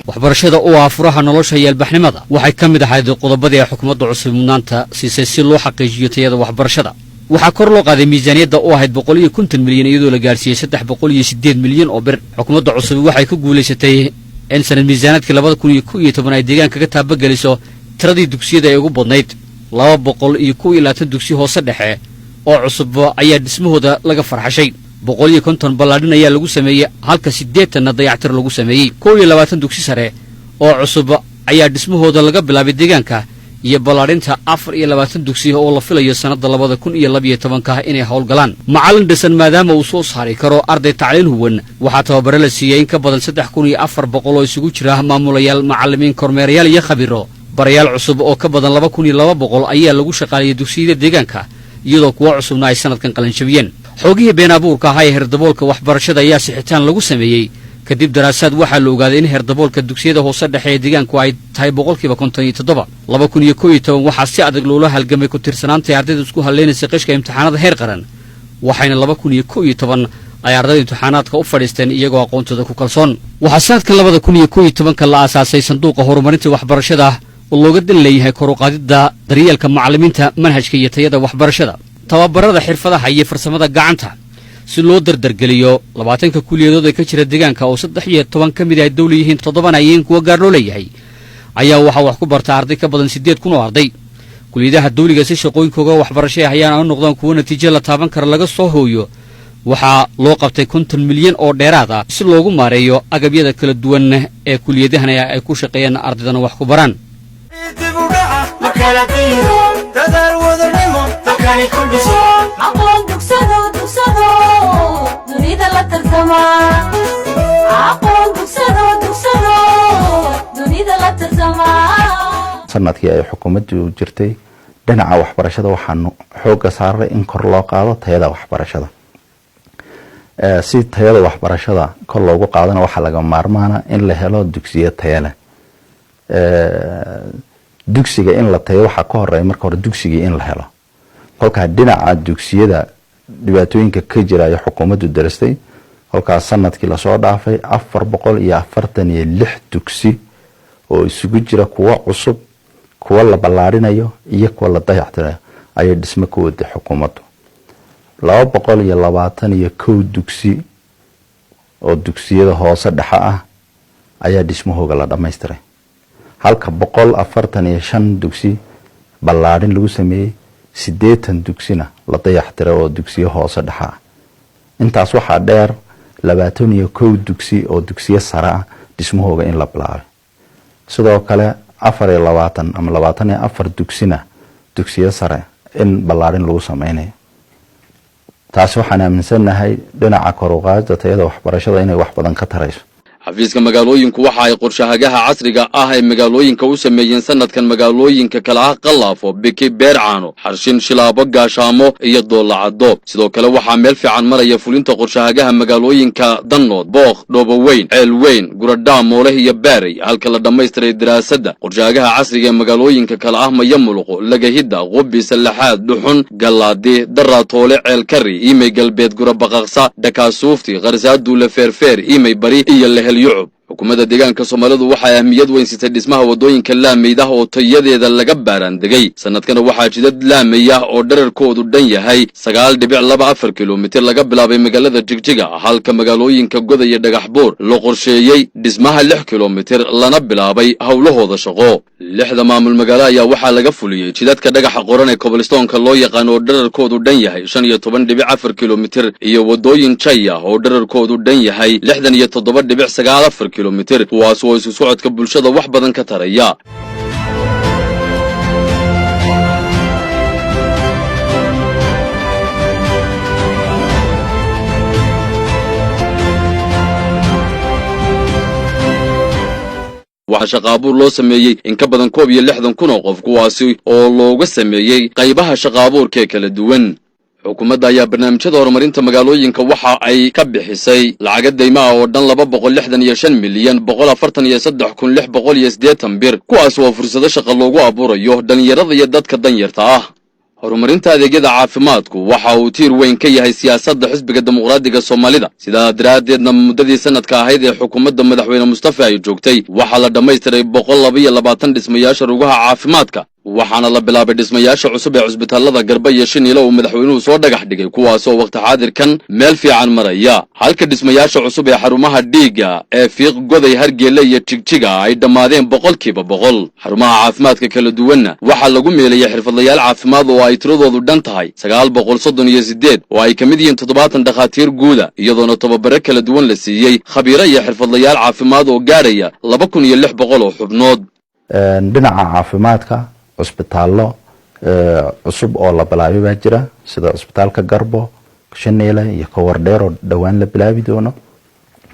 Waxbarashada oo ah furaha nolosha iyo albaxnimada waxay ka mid ahayd qodobadii ay xukuumadda cusub mudnaanta siisay si loo xaqiijiyo tayada waxbarashada. Waxaa kor loo qaaday miisaaniyadda oo ahayd 150 milyan, iyadoo la gaarsiiyey 308 milyan oo bir. Xukuumadda cusub waxay ku guulaysatay in sanad miisaanaadkii 2011 ay deegaanka ka taabageliso tiradii dugsiyada ee ugu badnayd. 221 dugsi hoose dhexe oo cusub ayaa dhismahooda laga farxashay, 150 ballaadhin ayaa lagu sameeyey, halka 80-na dayactir lagu sameeyey. 21 dugsi sare oo cusub ayaa dhismahooda laga bilaabay deegaanka iyo ballaadhinta 24 dugsi oo la filayo sannadda 2012-ka inay howlgalaan. Macallin dhisan maadaama uu soo saari karo arday tacliin huwan, waxaa tababare la siiyey in ka badan 3400 oo isugu jira maamulayaal, macallimiin, kormeerayaal iyo khabiiro. Barayaal cusub oo ka badan 2200 ayaa lagu shaqaaliyey dugsiyada deegaanka, iyadoo kuwo cusubna ay sanadkan qalinjabiyeen. Xoogihii been abuurka ahaa ee herdaboolka waxbarashada ayaa sixitaan lagu sameeyey. Kadib daraasaad waxaa la ogaaday in herdaboolka dugsiyada hoose dhexe ee deegaanku ay tahay 57%. 2011 waxaa si adag loola halgamay ku tirsanaantay ardayda isku halleynaysa qishka imtixaanada heer qaran, waxayna 2011 ay ardayda imtixaanaadka u fadhiisteen iyagoo aqoontooda ku kalsoon. Waxaa sanadkan 2011-ka la aasaasay sanduuqa horumarinta waxbarashada oo looga dan leeyahay kor u qaadidda daryeelka macallimiinta, manhajka iyo tayada waxbarashada, tababarada xirfadaha iyo farsamada gacanta si loo dardargeliyo 20-ka kuliyadood ee ka jira deegaanka, oo 13 ka mid ay dawli yihiin, 7-na yihiin kuwa gaar loo leeyahay, ayaa waxaa wax ku barta arday ka badan 8000 oo arday. Kuliyadaha dawliga si shaqooyinkooga waxbarasho ay hayaan u noqdaan kuwo natiijo la taaban kara laga soo hooyo, waxaa loo qabtay 50 milyan oo dheeraad ah si loogu maareeyo agabyada kala duwan ee kuliyadahan ay ku shaqeeyaan, ardaydana wax ku baraan. Dib u dhaca. Kala diiro, dadaal, wadanimo, dalkani ku dhiso. Aqoon dugsado, dugsado, dunida la tartama. Aqoon dugsado, dugsado, dunida la tartama. Sanadkii ay xukuumaddu jirtay, dhinaca waxbarashada waxaanu xoogga saaray in kor loo qaado tayada waxbarashada. Si tayada waxbarashada kor loogu qaadana, waxaa laga maarmaana in la helo dugsiyo taya leh. Dugsiga in la tayo waxaa ka horeeya marka hore dugsigii in la helo. Kolkaa dhinaca dugsiyada dhibaatooyinka ka jira ay xukuumaddu darastay. Kolkaas sanadkii lasoo dhaafay 446 dugsi oo isugu jira kuwo cusub, kuwo la ballaarinayo iyo kuwa la dayactirayo ayay dhismo ku waday xukuumaddu. 221 dugsi oo dugsiyada hoose dhexe ah ayaa dhismahooga la dhammaystiray, halka 145 dugsi ballaarin lagu sameeyey, 80 dugsina la dayactiray oo dugsiyo hoose dhexe ah. Intaas waxaa dheer 21 dugsi oo dugsiyo sare ah dhismahooga in la bilaabay. Sidoo kale 24 ama 24 dugsina dugsiyo sare in ballaarin lagu sameynayo. Taasi waxaan aaminsannahay dhinaca kor u qaadida tayada waxbarashada inay wax badan ka tarayso. Xafiiska magaalooyinku waxa ay qorshahagaha casriga ah ay magaalooyinka u sameeyeen sanadkan magaalooyinka kala ah Qalaafo, Biki, Beercaano, Xarshin, Shilaabo, Gaashaamo iyo Doolacado. Sidoo kale waxaa meel fiican maraya fulinta qorshahagaha magaalooyinka Dannood, Bookh, Dhooboweyn, Ceel Weyn, Guradhaa, Mooleh iyo Baarey, halka la dhammaystiray daraasadda qorshahagaha casriga ee magaalooyinka kala ah Mayamuluqo, Lagahidda, Qubi, Sallaxaad, Dhuxun, Gallaadi, Daraatoole, Ceelkari, Iimey Galbeed, Gurabaqaqsa, Dhakaasuufti, Qarsaaduule, Feerfeer, Iimey Bari iyo Lehel Yucub. Xukuumadda deegaanka Soomaalidu waxay ahmiyad weyn siisay dhismaha waddooyinka laamaydah oo tayadeeda laga baaraandegay. Sanadkana waxaa jidad laamaya oo dherarkoodu dhan yahay 9.24 kilomitir laga bilaabay magaalada Jigjiga, halka magaalooyinka Goda iyo Dhagax Buur la qorsheeyey dhismaha 6 kilomitir lana bilaabay howlahooda shaqo. Lixda maamul magaalo ayaa waxaa laga fuliyey jidadka dhagaxa qoran ee cobblestoneka loo yaqaan oo dherarkoodu dhan yahay 15.4 kilomitir iyo waddooyin jay ah oo dherarkoodu dhan yahay 67.94 kilomitir, kuwaas oo isu socodka bulshada wax badan ka taraya. Waxaa shaqaabuur loo sameeyey in ka badan 61,000 oo qof, kuwaasi oo looga sameeyey qaybaha shaqaabuurka ee kala duwan. Xukuumadda ayaa barnaamijyada horumarinta magaalooyinka waxa ay ka bixisay lacaga dayma ah oo dhan 265,143,680 bir, kuwaas oo fursado shaqa loogu abuurayo dhallinyarada iyo dadka danyarta ah. Horumarinta adeegyada caafimaadku waxa uu tiir weyn ka yahay siyaasadda Xisbiga Dimuqraadiga Soomaalida. Sidaa daraaddeedna muddadii sanadka ahayd ee xukuumadda madaxweyne Mustafa ay joogtay waxaa la dhammaystiray 122 dhismayaasha rugaha caafimaadka, waxaana la bilaabay dhismayaasha cusub ee cusbitaalada Garba iyo Shiniile uu madaxweynuhu soo dhagax dhigay, kuwaasoo wakhti xaadirkan meel fiican maraya, halka dhismayaasha cusub ee xarumaha dhiigga ee Fiiq, Goday, Hargeele iyo Jigjiga ay dhammaadeen 100%. Xarumaha caafimaadka kala duwanna waxaa lagu meelayay xirfadlayaal caafimaad oo ay tiradoodu dhan tahay 938, oo ay ka mid yihiin 70 dhakhaatiir guuda, iyadoona tababare kala duwan la siiyey khabiiro iyo xirfadlayaal caafimaad oo gaadhaya 2600 oo xubnood. Dhinaca caafimaadka, cusbitaallo cusub oo la bilaabay baa jira, sida cusbitaalka Garbo, Shaneele iyo Kowardheer oo dhowaan la bilaabi doono,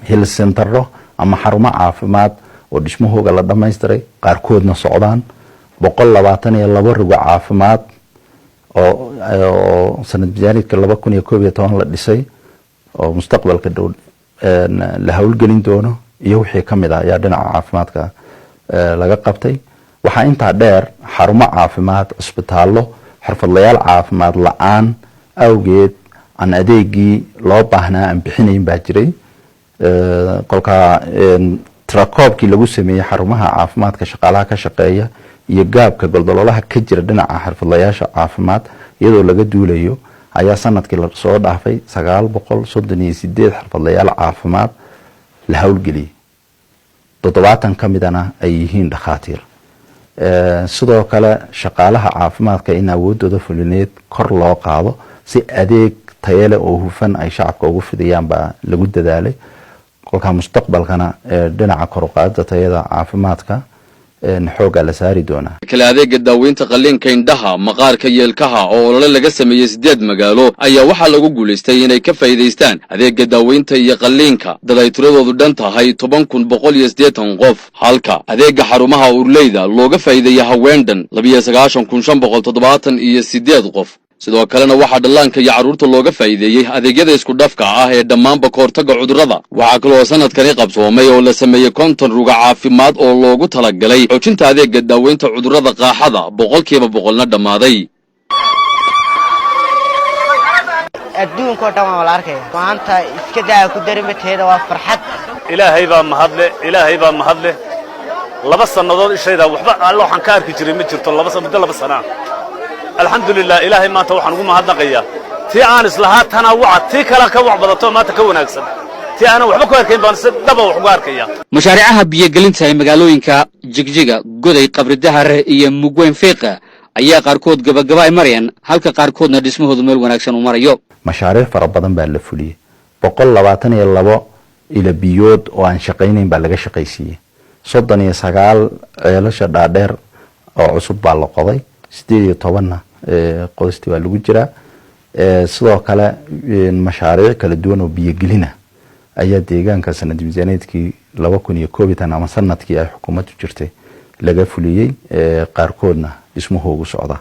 health centero ama xarumo caafimaad oo dhismahooga la dhammaystiray, qaarkoodna socdaan, 122 rugo caafimaad oo sanad miisaaniyadka 2011 la dhisay oo mustaqbalka dhow la howlgelin doono iyo wixii ka mid ah ayaa dhinaca caafimaadka laga qabtay. Waxaa intaa dheer xarumo caafimaad, cusbitaallo xirfadlayaal caafimaad la-aan awgeed aan adeegii loo baahnaa aan bixinayn baa jiray. Kolkaa tirakoobkii lagu sameeyey xarumaha caafimaadka, shaqaalaha ka shaqeeya iyo gaabka goldololaha ka jira dhinaca xirfadlayaasha caafimaad iyadoo laga duulayo, ayaa sanadkii lasoo dhaafay 938 xirfadlayaal caafimaad la howlgeliyey, 70 ka midana ay yihiin dhakhaatiir. Sidoo kale shaqaalaha caafimaadka in awoodooda fulineed kor loo qaado si adeeg tayale oo hufan ay shacabka ugu fidiyaan baa lagu dadaalay. Kolkaa mustaqbalkana dhinaca kor u qaadida tayada caafimaadka Xooggaa la saari doonaa. Kale adeega daaweynta qalliinka indhaha, maqaarka iyo ilkaha oo olole laga sameeyey 8 magaalo ayaa waxaa lagu guulaystay inay ka faa'iidaystaan adeega daaweynta iyo qalliinka dad ay tiradoodu dhan tahay 10,180 qof, halka adeega xarumaha urleyda looga faa'iideeyey haween dhan 92,578 qof. Sidoo kalena waxaa dhallaanka iyo carruurta looga faa'iideeyey adeegyada isku dhafka ah ee dhammaanba ka hortagga cudurrada. Waxaa kaloo sanadkani qabsoomay oo la sameeyey 50 ruga caafimaad oo loogu talagalay xoojinta adeega daaweynta cudurrada qaaxada, 100%na dhammaaday. Adduunkao dhan waa la arkaya maanta. Iska daa ku darimateeda, waa farxad. Ilaahay baa mahadle, Ilaahay baa mahadle. 2 sannadood ishayda waxba alla waxaan ka arki jiray ma jirto, muddo 2 sanaa. Alxamdulilah, Ilaahay maanta waxaan ugu mahadnaqayaa tii aan islahaa tanaa waca, tii kalea ka wac badato, maanta ka wanaagsan. Tii aanan waxba ku arkayn baan si dhaba wax uga arkaya. Mashaariicaha biyogelinta ee magaalooyinka Jigjiga, Goday, Qabridahar iyo Mugweyn Fiiqa ayaa qaarkood gabagaba ay marayaan, halka qaarkoodna dhismahoodu meel wanaagsan uu marayo. Mashaariic fara badan baa la fuliyey. 122 ila biyood oo aan shaqaynayn baa laga shaqaysiiyey. 39 ceelasha dhaadheer oo cusub baa la qoday, 18-na qodistii waa lagu jiraa. Sidoo kale mashaariic kala duwan oo biyogelina ayaa deegaanka sanad miisaaneedkii 2011 ama sanadkii ay xukuumaddu jirtay laga fuliyey, qaarkoodna dhismuhoogu socda,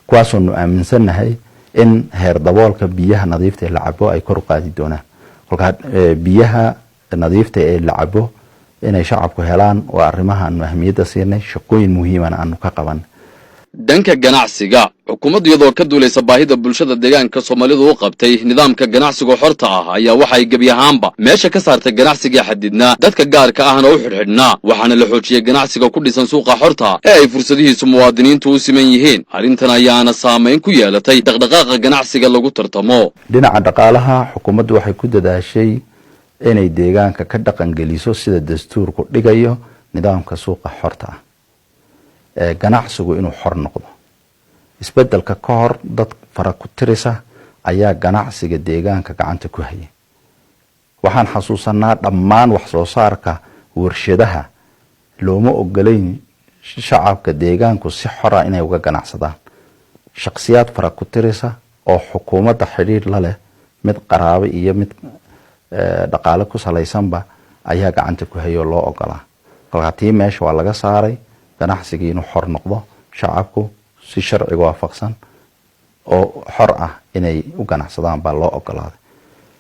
kuwaasoonu aaminsannahay in heer daboolka biyaha nadiifta ee la cabo ay kor u qaadi doonaan. Kolkaa biyaha nadiifta ee la cabo inay shacabku helaan waa arrimaha aanu ahmiyadda siinay, shaqooyin muhiimana aanu ka qaban. Dhanka ganacsiga, xukuumaddu iyadoo ka duulaysa baahida bulshada deegaanka Soomaalidu u qabtay nidaamka ganacsiga xorta ah ayaa waxay gebi ahaanba meesha ka saartay ganacsiga xadidnaa, dadka gaarka ahna u xidhxidhnaa. Waxaana la xoojiyey ganacsiga ku dhisan suuqa xorta ee ay fursadihiisu muwaadiniintu u siman yihiin. Arrintan ayaana saamayn ku yeelatay dhaqdhaqaaqa ganacsiga lagu tartamo. Dhinaca dhaqaalaha, xukuumaddu waxay ku dadaashay inay deegaanka ka dhaqangeliso sida dastuurku dhigayo nidaamka suuqa xorta ah ee ganacsigu inuu xor noqdo. Isbedelka ka hor, dad fara ku tirisa ayaa ganacsiga deegaanka gacanta ku hayay. Waxaan xasuusanaa dhammaan wax soo saarka warshadaha looma ogolayn shacabka deegaanku si xora inay uga ganacsadaan. Shakhsiyaad fara ku tirisa oo xukuumadda xidhiidh la leh, mid qaraabo iyo mid dhaqaale ku salaysanba, ayaa gacanta ku hayoo loo ogolaa. Kolkaa tii meesha waa laga saaray, ganacsigii inuu xor noqdo, shacabku si sharciga waafaqsan oo xor ah inay u ganacsadaan baa loo ogolaaday.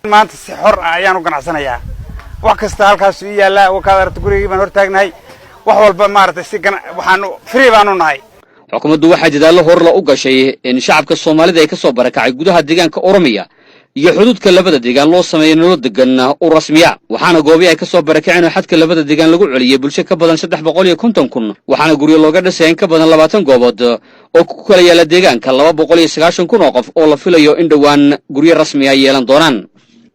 Maanta si xor ah ayaan u ganacsanayaa. Wax kasta halkaas ii yaallaa, wakaad aragta, gurigii baan hortaagnahay. Wax walba maaragtay si waxaan free baanu nahay. Xukuumaddu waxay dadaallo horla u gashay in shacabka Soomaalida ay ka soo barakacay gudaha deegaanka Oromiya iyo xuduudka labada deegaan loo sameeyo nolol degan u rasmiya. Waxaana goobii ay ka soo barakaceen oo xadka labada deegaan lagu celiyey bulsho ka badan 350,000. Waxaana guryo looga dhisaya in ka badan 20 goobood oo ku kala yaala deegaanka 290,000 oo qof oo la filayo in dhowaan guryo rasmi ay yeelan doonaan.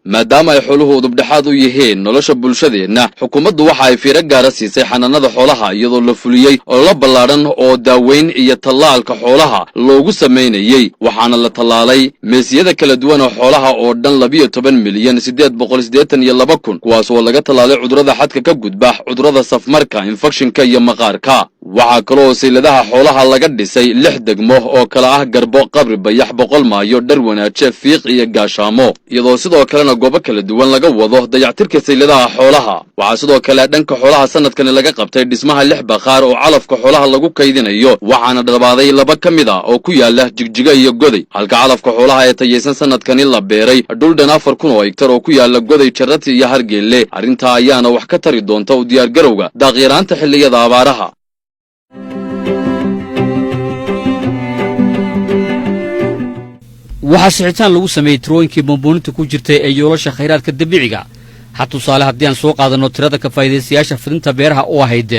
Maadaama ay xooluhu udubdhexaad u yihiin nolosha bulshadeenna, xukuumaddu waxa ay fiiro gaara siisay xanaanada xoolaha, iyadoo la fuliyey ololo ballaadhan oo daaweyn iyo tallaalka xoolaha loogu samaynayey. Waxaana la tallaalay meesiyada kala duwan oo xoolaha oo dhan 12,882,000, kuwaas oo laga tallaalay cudurrada xadka ka gudba, cudurrada safmarka, infekshinka iyo maqaarka. Waxaa kaloo sayladaha xoolaha laga dhisay lix degmo oo kala ah Garbo, Qabri Bayax, Boqol Maayo, Dhar Wanaaje, Fiiq iyo Gaashaamo, iyadoo sidoo kalena goobo kala duwan laga wado dayactirka sayladaha xoolaha. Waxaa sidoo kale dhanka xoolaha sanadkani laga qabtay dhismaha lix bakhaar oo calafka xoolaha lagu kaydinayo, waxaana dhabaaday laba ka mid ah oo ku yaala Jigjiga iyo Goday, halka calafka xoolaha ee tayaysan sanadkani la beeray dhuldhan 4000 oo higtar oo ku yaala Goday, Jarati iyo Hargeelle. Arrintaa ayaana wax ka tari doonta u diyaargarowga daaqyaraanta xilliyada abaaraha. Waxaa sixitaan lagu sameeyey tirooyinkii bambuuninta ku jirtay ee yoolasha khayraadka dabiiciga. Ha tusaale haddii aan soo qaadanno tirada ka faa'iidaystayaasha fidinta beeraha oo ahayd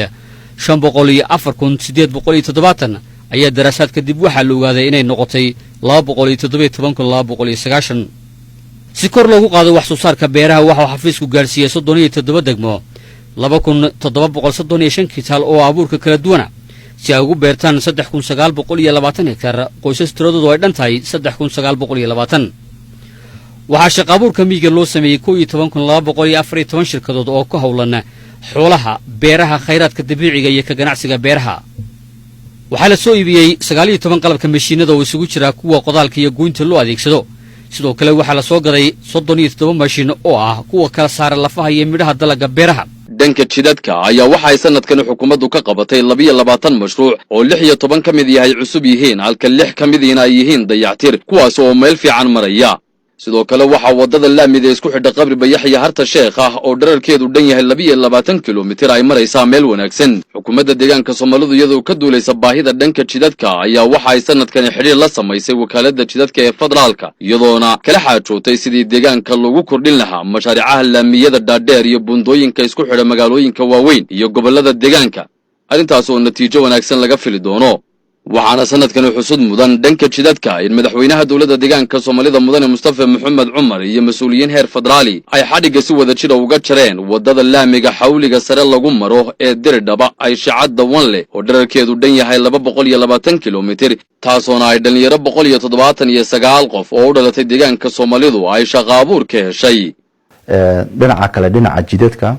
504,870 ayaa daraasaad kadib waxaa la ogaaday inay noqotay 217,290. Si kor loogu qaado wax soo saarka beeraha, waxauu xafiisku gaadhsiiyey 37 degmo 2735 kitaal oo abuurka kala duwana, si ay ugu beertaan 3920 hektar qoysas tiradoodu ay dhan tahay 3920. Waxaa shaqaabuurka miyiga loo sameeyey 11,214 shirkadood oo ku howlan Xoolaha, beeraha, khayraadka dabiiciga iyo ka ganacsiga beeraha. Waxaa la soo iibiyey 19 qalabka mashiinada oo isugu jira kuwa qodaalka iyo goynta loo adeegsado. Sidoo kale waxaa la soo gaday 37 mashiin oo ah kuwa kala saara lafaha iyo midhaha dalagga beeraha. Dhanka jidadka ayaa waxa ay sanadkani xukuumaddu ka qabatay 22 mashruuc oo 16 ka mid yahay cusub yihiin, halka 6 ka midiina ay yihiin dayactir, kuwaas oo meel fiican maraya. Sidoo kale waxaa waddada laamida isku xidha Qabri Bayax iyo Harta Sheekh ah oo dherarkeedu dhan yahay 22 kilomitir ay maraysaa meel wanaagsan. Xukuumadda deegaanka Soomaalidu, iyadoo ka duulaysa baahida dhanka jidadka, ayaa waxa ay sanadkani xidhiir la samaysay wakaaladda jidadka ee federaalka, iyadoona kala xaajootay sidii deegaanka lagu kordhin lahaa mashaariicaha laamiyada dhaadheer iyo buundooyinka isku xidha magaalooyinka waaweyn iyo gobollada deegaanka, arrintaas oo natiijo wanaagsan laga fili doono. Waxaana sanadkani xusud mudan dhanka jidadka in madaxweynaha dowladda deegaanka Soomaalida, Mudane Mustafa Maxamed Cumar, iyo mas-uuliyiin heer federaali ay xadhigga si wada jira uga jareen waddada laamiga xawliga sare lagu maro ee Diridhaba ay Shacadda Wanle oo dherarkeedu dhan yahay 220 kilomitir, taasoona ay dhallinyaro 179 qof oo u dhalatay deegaanka Soomaalidu ay shaqo abuur ka heshay. Dhinaca kale, dhinaca jidadka,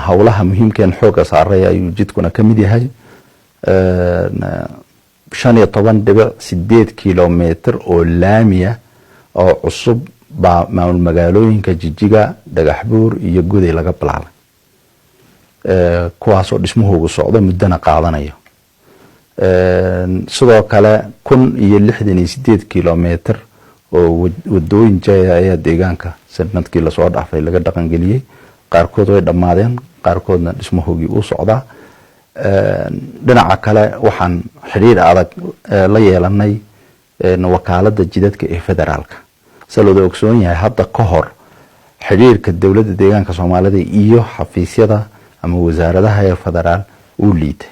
howlaha muhiimkeen xoogga saaray ayuu jidkuna ka mid yahay. 15.8 kilometer oo laamiya oo cusub baa maamul magaalooyinka Jijiga, Dhagaxbuur iyo Goday laga bilaabay, kuwaasoo dhismuhoogu socdo muddona qaadanayo. Sidoo kale 1068 kilometer oo wadooyin jaya ayaa deegaanka sanadkii lasoo dhaafay laga dhaqangeliyey. Qaarkood way dhammaadeen, qaarkoodna dhismahoogii uu socdaa. Dhinaca kale, waxaan xidhiir adag la yeelanay wakaalada jidadka ee federaalka. Sida looda ogsoon yahay, hadda ka hor xidhiirka dowladda deegaanka Soomaalida iyo xafiisyada ama wasaaradaha heer federaal uu liitay.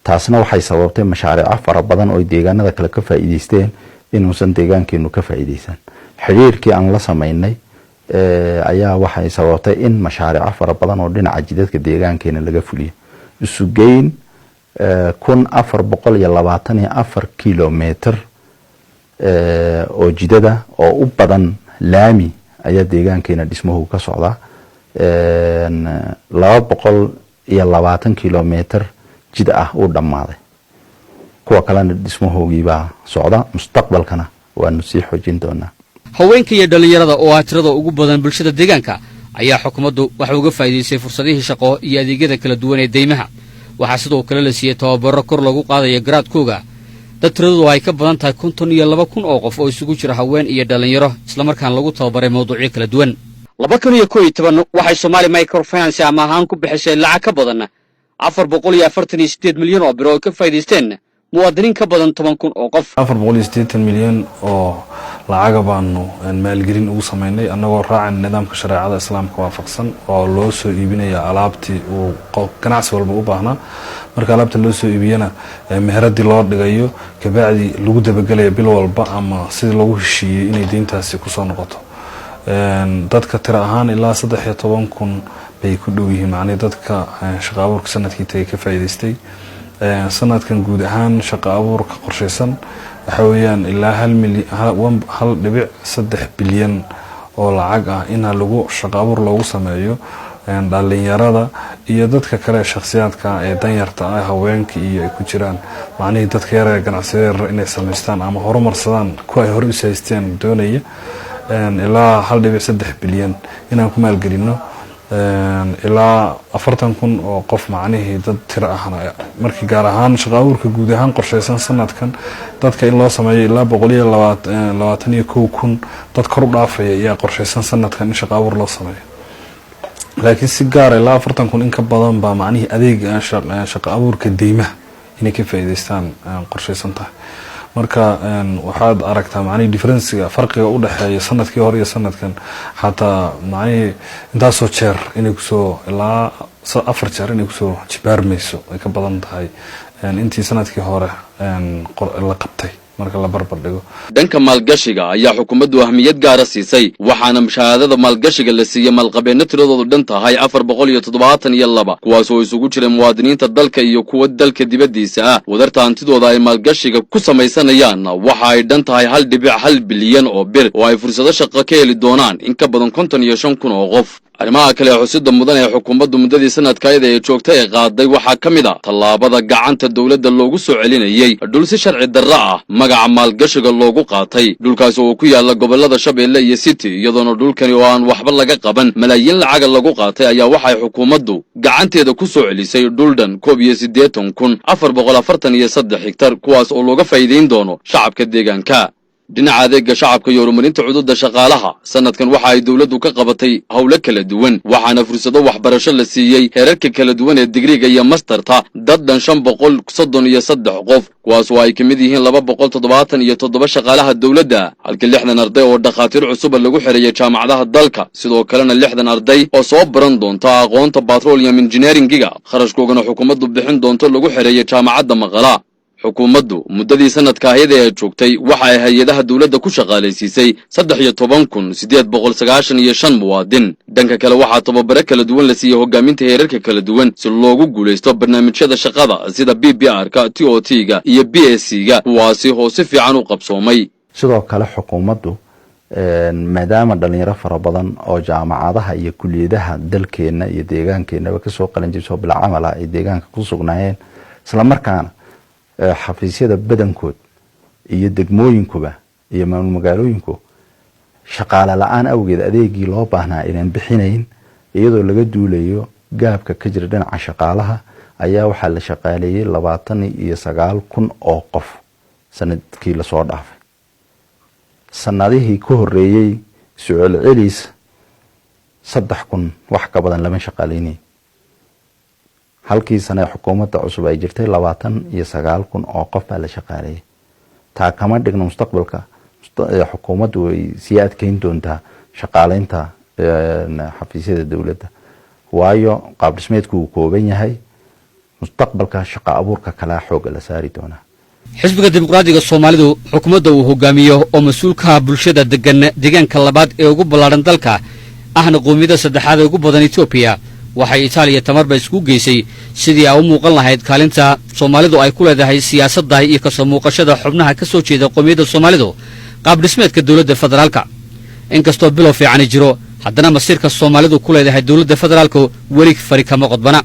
Taasna waxay sababtay mashaariico fara badan oo deegaanada kale ka faa'iideysteen inuusan deegaankeenu ka faa'iideysan. Xidhiirkii aan la samaynay ayaa waxay sababtay in mashaariico fara badan oo dhinaca jidadka deegaankeena laga fuliyo. Isugeyn 1424 kilometer oo jidada oo u badan laami ayaa deegaankeena dhismuhu ka socdaa. 220 kilometer jid ah uu dhammaaday, kuwa kalena dhismahoogiibaa socda. Mustaqbalkana waanu sii xoojin doonaa. Haweenka iyo dhallinyarada oo ah tirada ugu badan bulshada deegaanka ayaa xukuumaddu waxa uga faa'iidaysay fursadihii shaqo iyo adeegyada kala duwan ee deymaha. Waxaa sidoo kale la siiyey tababarro kor lagu qaadayo garaadkooga dad tiradoodu ay ka badan tahay 52,000 oo qof oo isugu jira haween iyo dhallinyaro, islamarkaana lagu tababaray mawduucyo kala duwan. 2011 waxay Somaali Microfinance ama ahaan ku bixisay lacag ka badan 448 milyan oo bir oo ay ka faa'iidaysteen muwaadiniin ka badan 10,000 oo qof. 480 milyan oo lacaga baanu maalgelin ugu sameynay, annagoo raacan nidaamka shareecada Islaamka waafaqsan, oo loo soo iibinaya alaabtii uu ganacsi walba u baahnaa. Marka alaabta loo soo iibiyana, meheradii loo dhigayo, kabacdi lagu dabagelayo bil walba ama sidii lagu heshiiyey inay deyntaasi kusoo noqoto. Dadka tiro ahaan ilaa 13,000 bay ku dhow yihiin, macnihi dadka shaqa abuurka sanadkii tagay ka faa'iidaystay. Sanadkan guud ahaan shaqa abuurka qorshaysan waxa weeyaan ilaa 1.3 bilyan oo lacag ah ina lagu shaqa abuur loogu sameeyo dhalinyarada iyo dadka kale shakhsiyaadka ee danyarta ah, haweenka iyo ay ku jiraan, macnihii dadka yar ee ganacsiyada yaryar inay samaystaan ama horumarsadaan kuwa ay hore is haysteen doonaya, ilaa 1.3 bilyan inaan ku maalgelino ilaa 40,000 oo qof, macnihii dad tiro ahna. Markii gaar ahaan shaqa abuurka guud ahaan qorshaysan sanadkan dadka in loo sameeyo ilaa 121,000 dad kor u dhaafaya ayaa qorshaysan sanadkan in shaqa abuur loo sameeyo. Laakiin si gaara ilaa 40,000 in ka badan baa macnihii adeeg shaqa abuurka deymaha inay ka faa'iidaystaan qorshaysan tahay. Marka waxaad aragtaa macnihii difference-ga, farqiga u dhexeeya sanadkii hore iyo sanadkan, xataa macnihii intaasoo jeer inay kusoo, ilaa afar jeer inay kusoo jibaarmayso, ay ka badan tahay intii sanadkii hore la qabtay marka la barbar dhigo. Dhanka maalgashiga ayaa xukuumaddu ahmiyad gaara siisay, waxaana mushahaadada maalgashiga la siiyey maalqabeenno tiradoodu dhan tahay 472, kuwaas oo isugu jiray muwaadiniinta dalka iyo kuwa dalka dibaddiisa ah. Wadarta hantidooda ay maalgashiga ku samaysanayaanna waxa ay dhan tahay 1.1 bilyan oo bir, oo ay fursado shaqo ka heli doonaan in ka badan 55,000 oo qof. Arrimaha kale ee xusida mudan ee xukuumaddu muddadii sanadkaayada ee joogta ee qaaday waxaa ka mid a tallaabada gacanta dowladda loogu soo celinayey dhul si sharci darro ah magaca maalgashiga loogu qaatay, dhulkaasi oo ku yaala gobollada Shabeelle iyo City, iyadoona dhulkani oo aan waxba laga qaban malaayiin lacaga lagu qaatay ayaa waxay xukuumaddu gacanteeda ku soo celisay dhul dhan 81,443 higtar, kuwaas oo looga faa'iidayn doono shacabka deegaanka. Dhinaca adeega shacabka iyo horumarinta cududa shaqaalaha, sanadkan waxa ay dowladdu ka qabatay howlo kala duwan, waxaana fursado waxbarasho la siiyey heerarka kala duwan ee digriga iyo masterta dad dhan 533 qof, kuwaas oo ay ka mid yihiin 277 shaqaalaha dowladda, halka 60 arday oo dhakhaatiir cusuba lagu xereeyay jaamacadaha dalka. Sidoo kalena 60 arday oo soo baran doonta aqoonta petroleum engineeringiga, kharashkoogana xukuumaddu bixin doonto, lagu xereeyay jaamacadda Maqala. Xukuumaddu muddadii sanadka ahyada ee joogtay waxa ay hay-adaha dowladda ku shaqaalaysiisay 13,895 muwaadin. Dhanka kale, waxaa tababare kala duwan la siiyey hogaaminta heerarka kala duwan si loogu guulaysto barnaamijyada shaqada sida BBR-ka, TOT-ga iyo BSc-ga, kuwaasi oo si fiican u qabsoomay. Sidoo kale xukuumaddu, maadaama dhalinyaro fara badan oo jaamacadaha iyo kuliyadaha dalkeena iyo deegaankeenaba kasoo qalinjibsoo bilcamal ah ay deegaanka ku sugnaayeen, islamarkaana xafiisyada badankood iyo degmooyinkuba iyo maamul magaalooyinku shaqaale la-aan awgeed adeegii loo baahnaa inaan bixinayn, iyadoo laga duulayo gaabka ka jira dhinaca shaqaalaha, ayaa waxaa la shaqaaleeyey 29,000 oo qof sanadkii lasoo dhaafay. Sanadihii ka horeeyey isu-celcelis 3,000 wax ka badan lama shaqaaleynay. Halkii sane xukuumadda cusub ay jirtay, 29,000 oo qof baa la shaqaaleeyey. Taa kama dhigno mustaqbalka xukuumaddu way sii adkeyn doontaa shaqaaleynta xafiisyada dowladda, waayo qaab dhismeedku uu kooban yahay. Mustaqbalka shaqa abuurka kalaa xooga la saari doonaa. Xisbiga Dimuqraadiga Soomaalidu, xukuumadda uu hogaamiyo oo mas-uulkaha bulshada degan deegaanka labaad ee ugu ballaadhan dalka, ahna qowmiyadda saddexaad ee ugu badan Etoobiya, waxay Itaaliya tamarba isku geysay sidii ay u muuqan lahayd kaalinta Soomaalidu ay ku leedahay siyaasadda iyo kasoo muuqashada xubnaha ka soo jeeda qowmiyadda Soomaalidu qaab dhismeedka dowladda federaalka. Inkastoo bilow fiicani jiro, haddana masiirka Soomaalidu ku leedahay dowladda federaalku weli fari kama qodbana,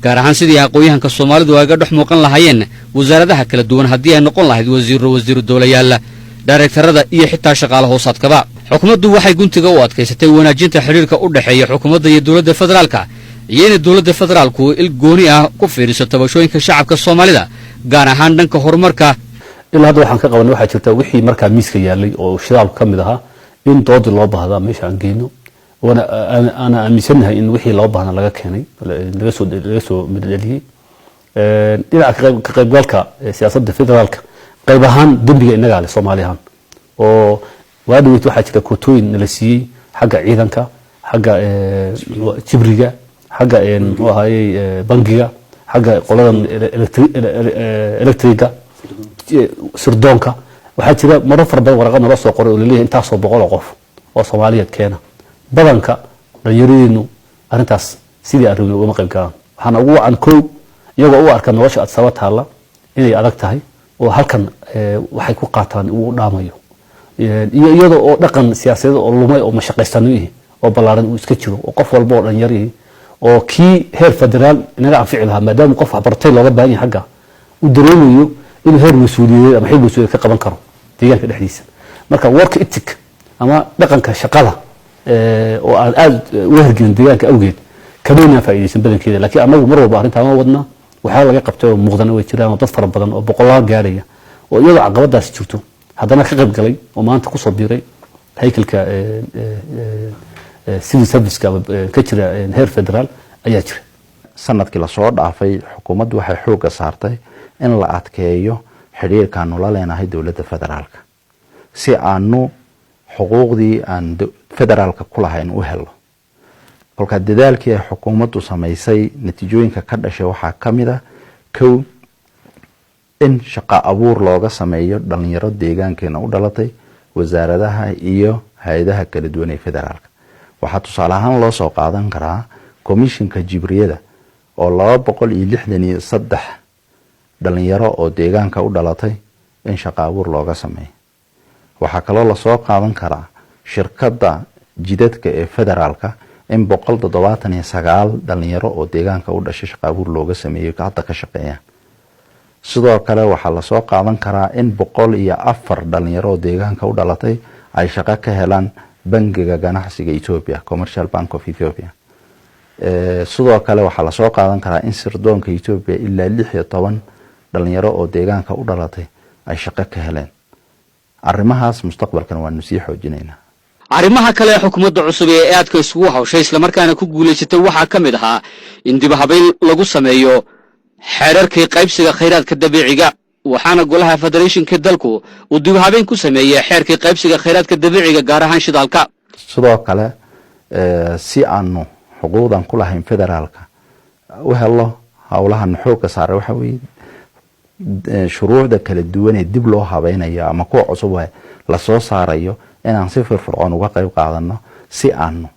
gaar ahaan sidii aqoon-yahanka Soomaalidu ay ga dhex muuqan lahaayeen wasaaradaha kala duwan, haddii ay noqon lahayd wasiirro, wasiiru dowlayaal, daaregtarada iyo xitaa shaqaale hoosaadkaba. Xukuumaddu waxay guntiga u adkaysatay wanaajinta xidhiirka u dhexeeya xukuumadda iyo dowladda federaalka, iyo inay dowladda federaalku il gooni ah ku fiiriso tabashooyinka shacabka Soomaalida, gaar ahaan dhanka horumarka. Ilaa hadda waxaan ka qabanay waxaa jirta wixii markaa miiska yaalay oo shidaalku ka mid ahaa in doodii loo baahdaa meesha aan geyno, waana ana aaminsanahay in wixii loo baahnaa laga keenay, laga soo midhaliyey. Dhinaca ka qaybgalka siyaasadda federaalka, qayb ahaan dembiga innagaa leh Soomaali ahaan, oo waa dhaweyt waxaa jira kootooyin nala siiyey xagga ciidanka, xagga jibriga, xagga muxuu ahaayey bangiga, xagga qoladan electriga, sirdoonka. Waxaa jira marar fara badan waraqad nala soo qoray oo laleeyahay intaasoo boqol oo qof oo Soomaaliyeed keena. Badanka dhalinyaradeennu arrintaas sidii aan rabnay ugama qayb galaan. Waxaana ugu wacan, kow, iyagoo u arka nolosha Adsaba taalla inay adag tahay oo halkan waxay ku qaataan uu dhaamayo, iyo iyada oo dhaqan siyaasadeed oo lumay oo mashaqaysano ihi oo ballaaran uu iska jiro, oo qof walba oo dhalinyaro oo kii heer federaal inaga anfici lahaa, maadaama qof waxbartay looga baahan yahay xagga, uu dareemayo inuu heer mas-uuliyadeed ama xil mas-uuliyadeed ka qaban karo deegaanka dhexdiisa. Marka work ethic ama dhaqanka shaqada oo aan aada uga hirgelin deegaanka awgeed kamaynaan faa'iidaysan badankeeda. Laakiin annagu mar walba arrintaa ma wadnaa. Waxyaa laga qabtay oo muuqdana way jiraan, oo dad fara badan oo boqolaal gaaraya oo iyadoo caqabadaasi jirto haddana ka qayb galay oo maanta kusoo biiray haykalka civil serviceka ka jira heer federaal ayaa jira. Sanadkii lasoo dhaafay xukuumaddu waxay xoogga saartay in la adkeeyo xidhiirkaanu la leenahay dowladda federaalka, si aanu xuquuqdii aan federaalka ku lahayn u helo. Kolkaa dadaalkii ay xukuumaddu samaysay natiijooyinka ka dhashay waxaa ka mid a, kow, in shaqo abuur looga sameeyo dhalinyaro deegaankeena u dhalatay wasaaradaha iyo hay-adaha kala duwan ee federaalka. Waxaa tusaale ahaan loo soo qaadan karaa komishinka jibriyada oo 263 dhalinyaro oo deegaanka u dhalatay in shaqo abuur looga sameeyo. Waxaa kaloo lasoo qaadan karaa shirkadda jidadka ee federaalka In 179 dhalinyaro oo deegaanka u dhashay shaqo abuur looga sameeyey, hadda ka shaqeeyaan. Sidoo kale waxaa lasoo qaadan karaa in 104 dhalinyaro oo deegaanka u dhalatay ay shaqo ka helaan Bangiga Ganacsiga Ethiopia, Commercial Bank of Ethiopia. Sidoo kale waxaa lasoo qaadan karaa in sirdoonka Ethiopia ilaa 16 dhalinyaro oo deegaanka u dhalatay ay shaqo ka heleen. Arrimahaas mustaqbalkan waanu sii xoojinaynaa. Arrimaha kale ee xukuumadda cusub ee aadka isugu hawshay islamarkaana ku guulaysatay waxaa ka mid ahaa in dib habayn lagu sameeyo xeerarkii qaybsiga khayraadka dabiiciga, waxaana golaha federeeshinka dalku uu dib habayn ku sameeyey xeerkii qaybsiga khayraadka dabiiciga, gaar ahaan shidaalka. Sidoo kale si aanu xuquuqdan ku lahayn federaalka u helo, howlahan xoogga saaray waxa weeye shuruucda kala duwan ee dib loo habeynayo ama kuwa cusub lasoo saarayo inaan si firfircoon uga qayb qaadano, si aanu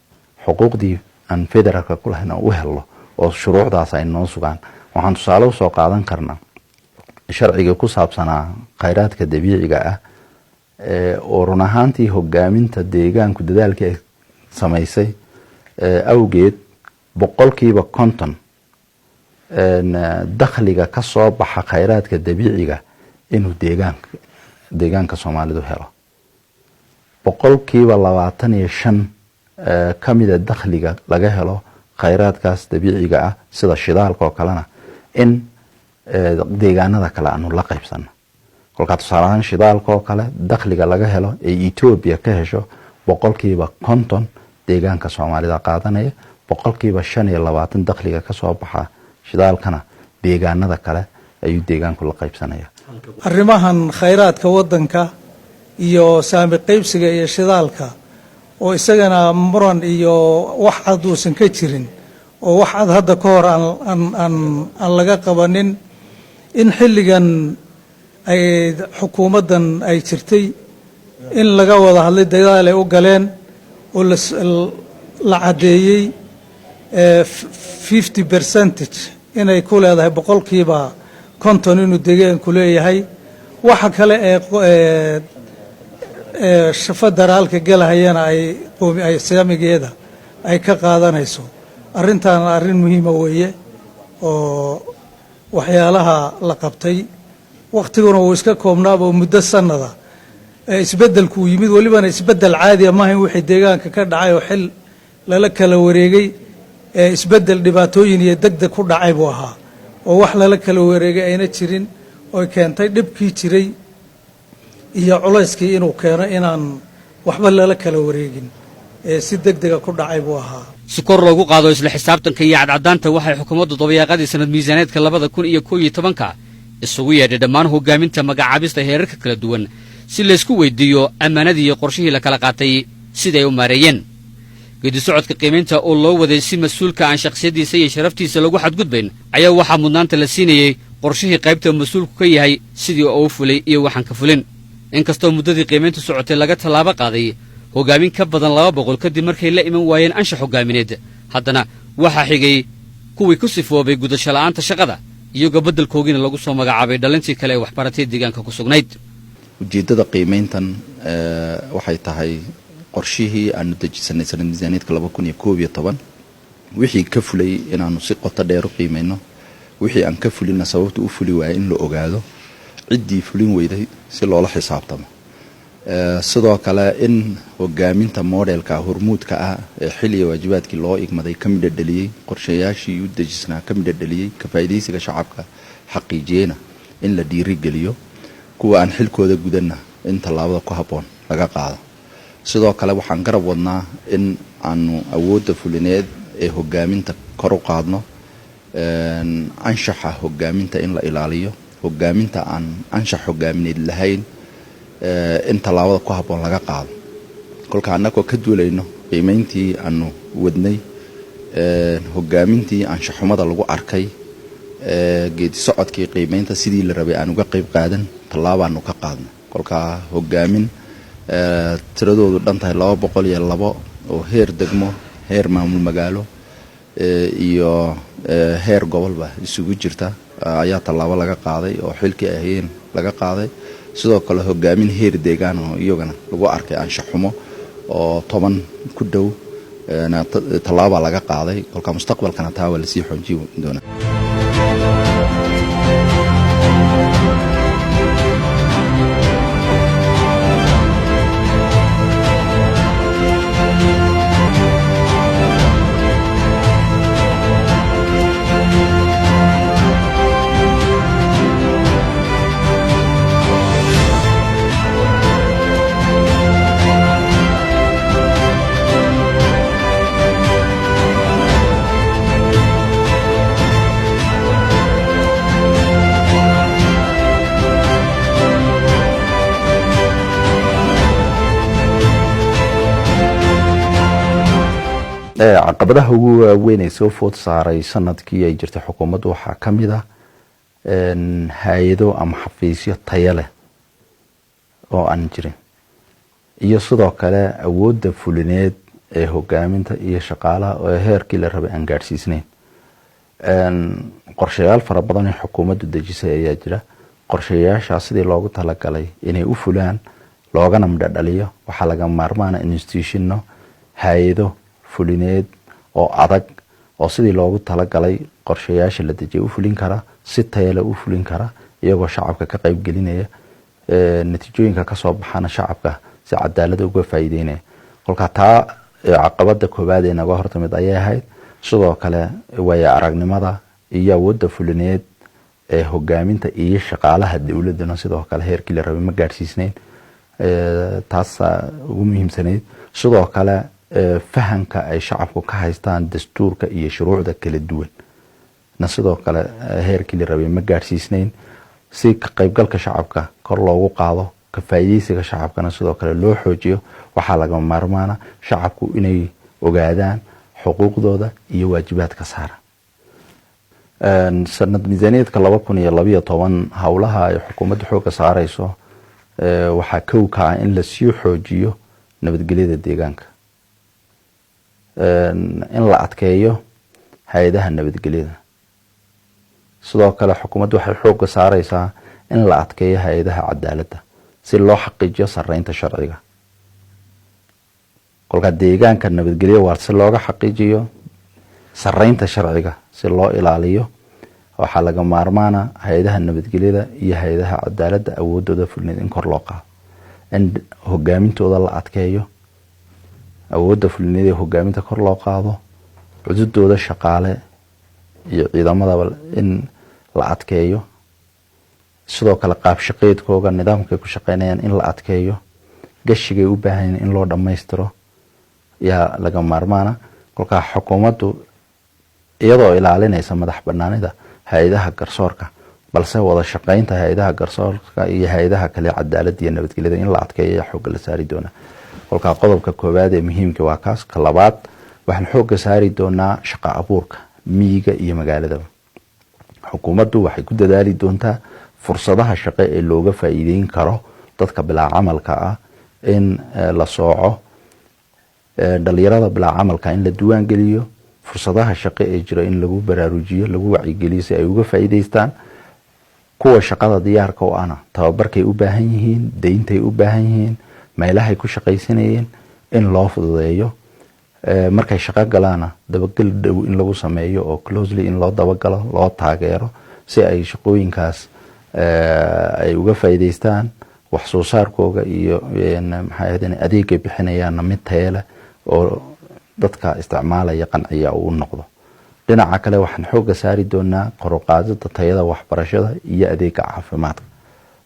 xuquuqdii aan federaalka ku lahayn u helno oo shuruucdaas ay noo sugaan. Waxaan tusaale usoo qaadan karnaa sharciga ku saabsanaa khayraadka dabiiciga ah, oo run ahaantii hogaaminta deegaanku dadaalkii ay samaysay awgeed 50% dakhliga ka soo baxa khayraadka dabiiciga inuu deegaanka Soomaalidu helo, 25% kamida dakhliga laga helo khayraadkaas dabiiciga ah sida shidaalka oo kalena in deegaanada kale aanu la qaybsano. Kolkaa tusaale ahaan shidaalka oo kale dakhliga laga helo ee Etoobiya ka hesho, 50% deegaanka Soomaalida qaadanaya, 25% dakhliga kasoo baxa shidaalkana deegaanada kale ayuu deegaanku la qaybsanaya. Arrimahan khayraadka waddanka iyo saami qaybsiga iyo shidaalka oo isagana muran iyo wax cad uusan ka jirin, oo wax cad hadda ka hor aan laga qabanin, in xilligan ay xukuumaddan ay jirtay in laga wada hadlay, dadaal ay u galeen oo la caddeeyey 50 percentage inay ku leedahay, 50% inuu deegaanku leeyahay. Waxa kale ee federaalka galahayana ay saamigeeda ay ka qaadanayso. Arrintaana arrin muhiima weeye oo waxyaalaha la qabtay. Wakhtiguna wuu iska koobnaaba oo muddo sanada isbeddelkuu yimid, welibana isbeddel caadiya maahayn wixii deegaanka ka dhacay oo xil lala kala wareegay. Isbeddel dhibaatooyin iyo degdeg ku dhacay buu ahaa oo wax lala kala wareegay ayna jirin, oy keentay dhibkii jiray iyo culayskii inuu keeno inaan waxba lala kala wareegin ee si deg dega ku dhacay buu ahaa. Si kor loogu qaado isla xisaabtanka iyo cadcadaanta, waxay xukuumaddu dabayaaqadii sanad miisaaneedka 2011-ka isugu yeedhay dhammaan hoggaaminta magacaabista heerarka kala duwan si laysku weydiiyo ammaanadii iyo qorshihii la kala qaatay siday u maareeyeen. Geedi socodka qiimaynta oo loo waday si mas-uulka aan shakhsiyaddiisa iyo sharaftiisa lagu xadgudbayn ayaa waxaa mudnaanta la siinayey qorshihii qaybta mas-uulku ka yahay sidii oo u fulay iyo waxaan ka fulin. Inkastoo muddadii qiimayntu socotay laga tallaabo qaaday hoggaamin ka badan 200 kadib markay la iman waayeen anshax hoggaamineed, haddana waxaa xigay kuwii ku sifoobay gudasho la'aanta shaqada, iyagoo beddelkoogiina lagu soo magacaabay dhalintii kale ee waxbaratay deegaanka ku sugnayd. Ujeeddada qiimayntan waxay tahay qorshihii aanu dejisanay sanad miisaaniyeedka 2011 wixii ka fulay inaanu si qoto dheer u qiimayno, wixii aan ka fulinna sababta u fuli waayay in la ogaado, ciddii fulin weyday si loola xisaabtamo. Sidoo kale in hogaaminta modelka hormuudka ah ee xilliga waajibaadkii loo igmaday ka midha dhaliyey, qorshayaashii u dejisnaa ka midha dhaliyey, ka faa'iidaysiga shacabka xaqiijiyeyna in la dhiirigeliyo, kuwa aan xilkooda gudanna in tallaabada ku habboon laga qaado. Sidoo kale waxaan garab wadnaa in aanu awoodda fulineed ee hogaaminta kor u qaadno, anshaxa hogaaminta in la ilaaliyo, hogaaminta aan anshax hogaamineed lahayn in tallaabada ku habboon laga qaado. Kolka annagoo ka duulayno qiimeyntii aanu wadnay, hogaamintii anshaxumada lagu arkay, geedi socodkii qiimeynta sidii la rabay aan uga qayb qaadan, tallaabaanu ka qaadno. Kolkaa hogaamin tiradoodu dhan tahay 202 oo heer degmo, heer maamul magaalo iyo heer gobolba isugu jirta ayaa tallaabo laga qaaday oo xilkii ay hayeen laga qaaday. Sidoo kale hogaamin heer deegaan oo iyagana lagu arkay anshaxumo oo 10 ku dhow Tallaabaa laga qaaday. Kolka mustaqbalkana taa waa lasii xoojin doonaa. Caqabadaha ugu waaweyn ee soo food saaray sanadkii ay jirtay xukuumaddu waxaa ka mid ah hay-ado ama xafiisyo tayo leh oo aan jirin, iyo sidoo kale awoodda fulineed ee hogaaminta iyo shaqaalaha oo heerkii la rabay aan gaadhsiisnayn. Qorshayaal fara badan ee xukuumaddu dejisay ayaa jira. Qorshayaashaa sidii loogu talagalay inay u fulaan loogana midho dhaliyo, waxaa laga maarmaana institutionno, hay-ado fulineed oo adag oo sidii loogu talagalay qorshayaasha la dejiyay u fulin kara, si tayale u fulin kara, iyagoo shacabka ka qayb gelinaya, natiijooyinka kasoo baxana shacabka si cadaalada uga faa'iideynaya. Kolka taa caqabada koowaad ee naga hortimid ayay ahayd. Sidoo kale waayo aragnimada iyo awoodda fulineed ee hogaaminta iyo shaqaalaha dowladuna sidoo kale heerkii la rabay ma gaadhsiisnayn. Taasaa ugu muhiimsanayd. Sidoo kale fahamka ay shacabku ka haystaan dastuurka iyo shuruucda kala duwan na sidoo kale heerkii la rabay ma gaadhsiisnayn. Si ka qaybgalka shacabka kor loogu qaado, ka faa'iideysiga shacabkana sidoo kale loo xoojiyo, waxaa lagama maarmaana shacabku inay ogaadaan xuquuqdooda iyo waajibaadka saaran. Sanad miisaaniyadka 2012 howlaha ay xukuumadda xoogga saareyso waxaa kow ka ah in lasii xoojiyo nabadgelyada deegaanka, in la adkeeyo hay-adaha nabadgelyada. Sidoo kale xukuumaddu waxay xoogga saareysaa in la adkeeyo hay-adaha cadaaladda si loo xaqiijiyo sareynta sharciga. Kolka deegaanka nabadgelyo waar si looga xaqiijiyo, sareynta sharciga si loo ilaaliyo, waxaa laga maarmaana hay-adaha nabadgelyada iyo hay-adaha cadaaladda awoodooda fulineed in kor loo qaado, in hogaamintooda la adkeeyo, awoodda fulineed ee hogaaminta kor loo qaado, cududooda shaqaale iyo ciidamadaba in la adkeeyo. Sidoo kale qaab shaqeedkooga, nidaamkay ku shaqeynayaan in la adkeeyo, gashigay u baahanyiin in loo dhammaystiro yaa laga maarmaana. Kolkaa xukuumaddu iyadoo ilaalinaysa madax banaanida hay-adaha garsoorka, balse wada shaqeynta hay-adaha garsoorka iyo hay-adaha kale cadaaladda iyo nabadgelyada in la adkeeyo ayaa xoogga la saari doonaa. Kolkaa qodobka koowaad ee muhiimka waa kaas. Ka labaad, waxaan xoogga saari doonaa shaqa abuurka miyiga iyo magaaladaba. Xukuumaddu waxay ku dadaali doontaa fursadaha shaqo ee looga faa'iideyn karo dadka bilaa camalka ah in la sooco, dhalinyarada bilaa camalka in la diiwaan geliyo, fursadaha shaqo ee jira in lagu baraarujiyo, lagu wacyigeliyo si ay uga faa'iideystaan. Kuwa shaqada diyaarka u ahna tababarkay u baahan yihiin, deyntay u baahan yihiin, meelahay ku shaqaysanayeen in loo fududeeyo. Markay shaqo galaana dabagal dhow in lagu sameeyo oo closely in loo dabagalo, loo taageero si ay shaqooyinkaas ay uga faa'iideystaan, wax soo saarkooga iyo maxay ahayd adeegay bixinayaanna mid tayo leh oo dadka isticmaalaya qanciya uu noqdo. Dhinaca kale, waxaan xoogga saari doonaa kor u qaadida tayada waxbarashada iyo adeega caafimaadka.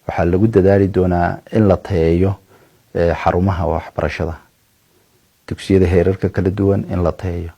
Waxaa lagu dadaali doonaa in la tayeeyo xarumaha waxbarashada, dugsiyada heerarka kala duwan in la tayeeyo.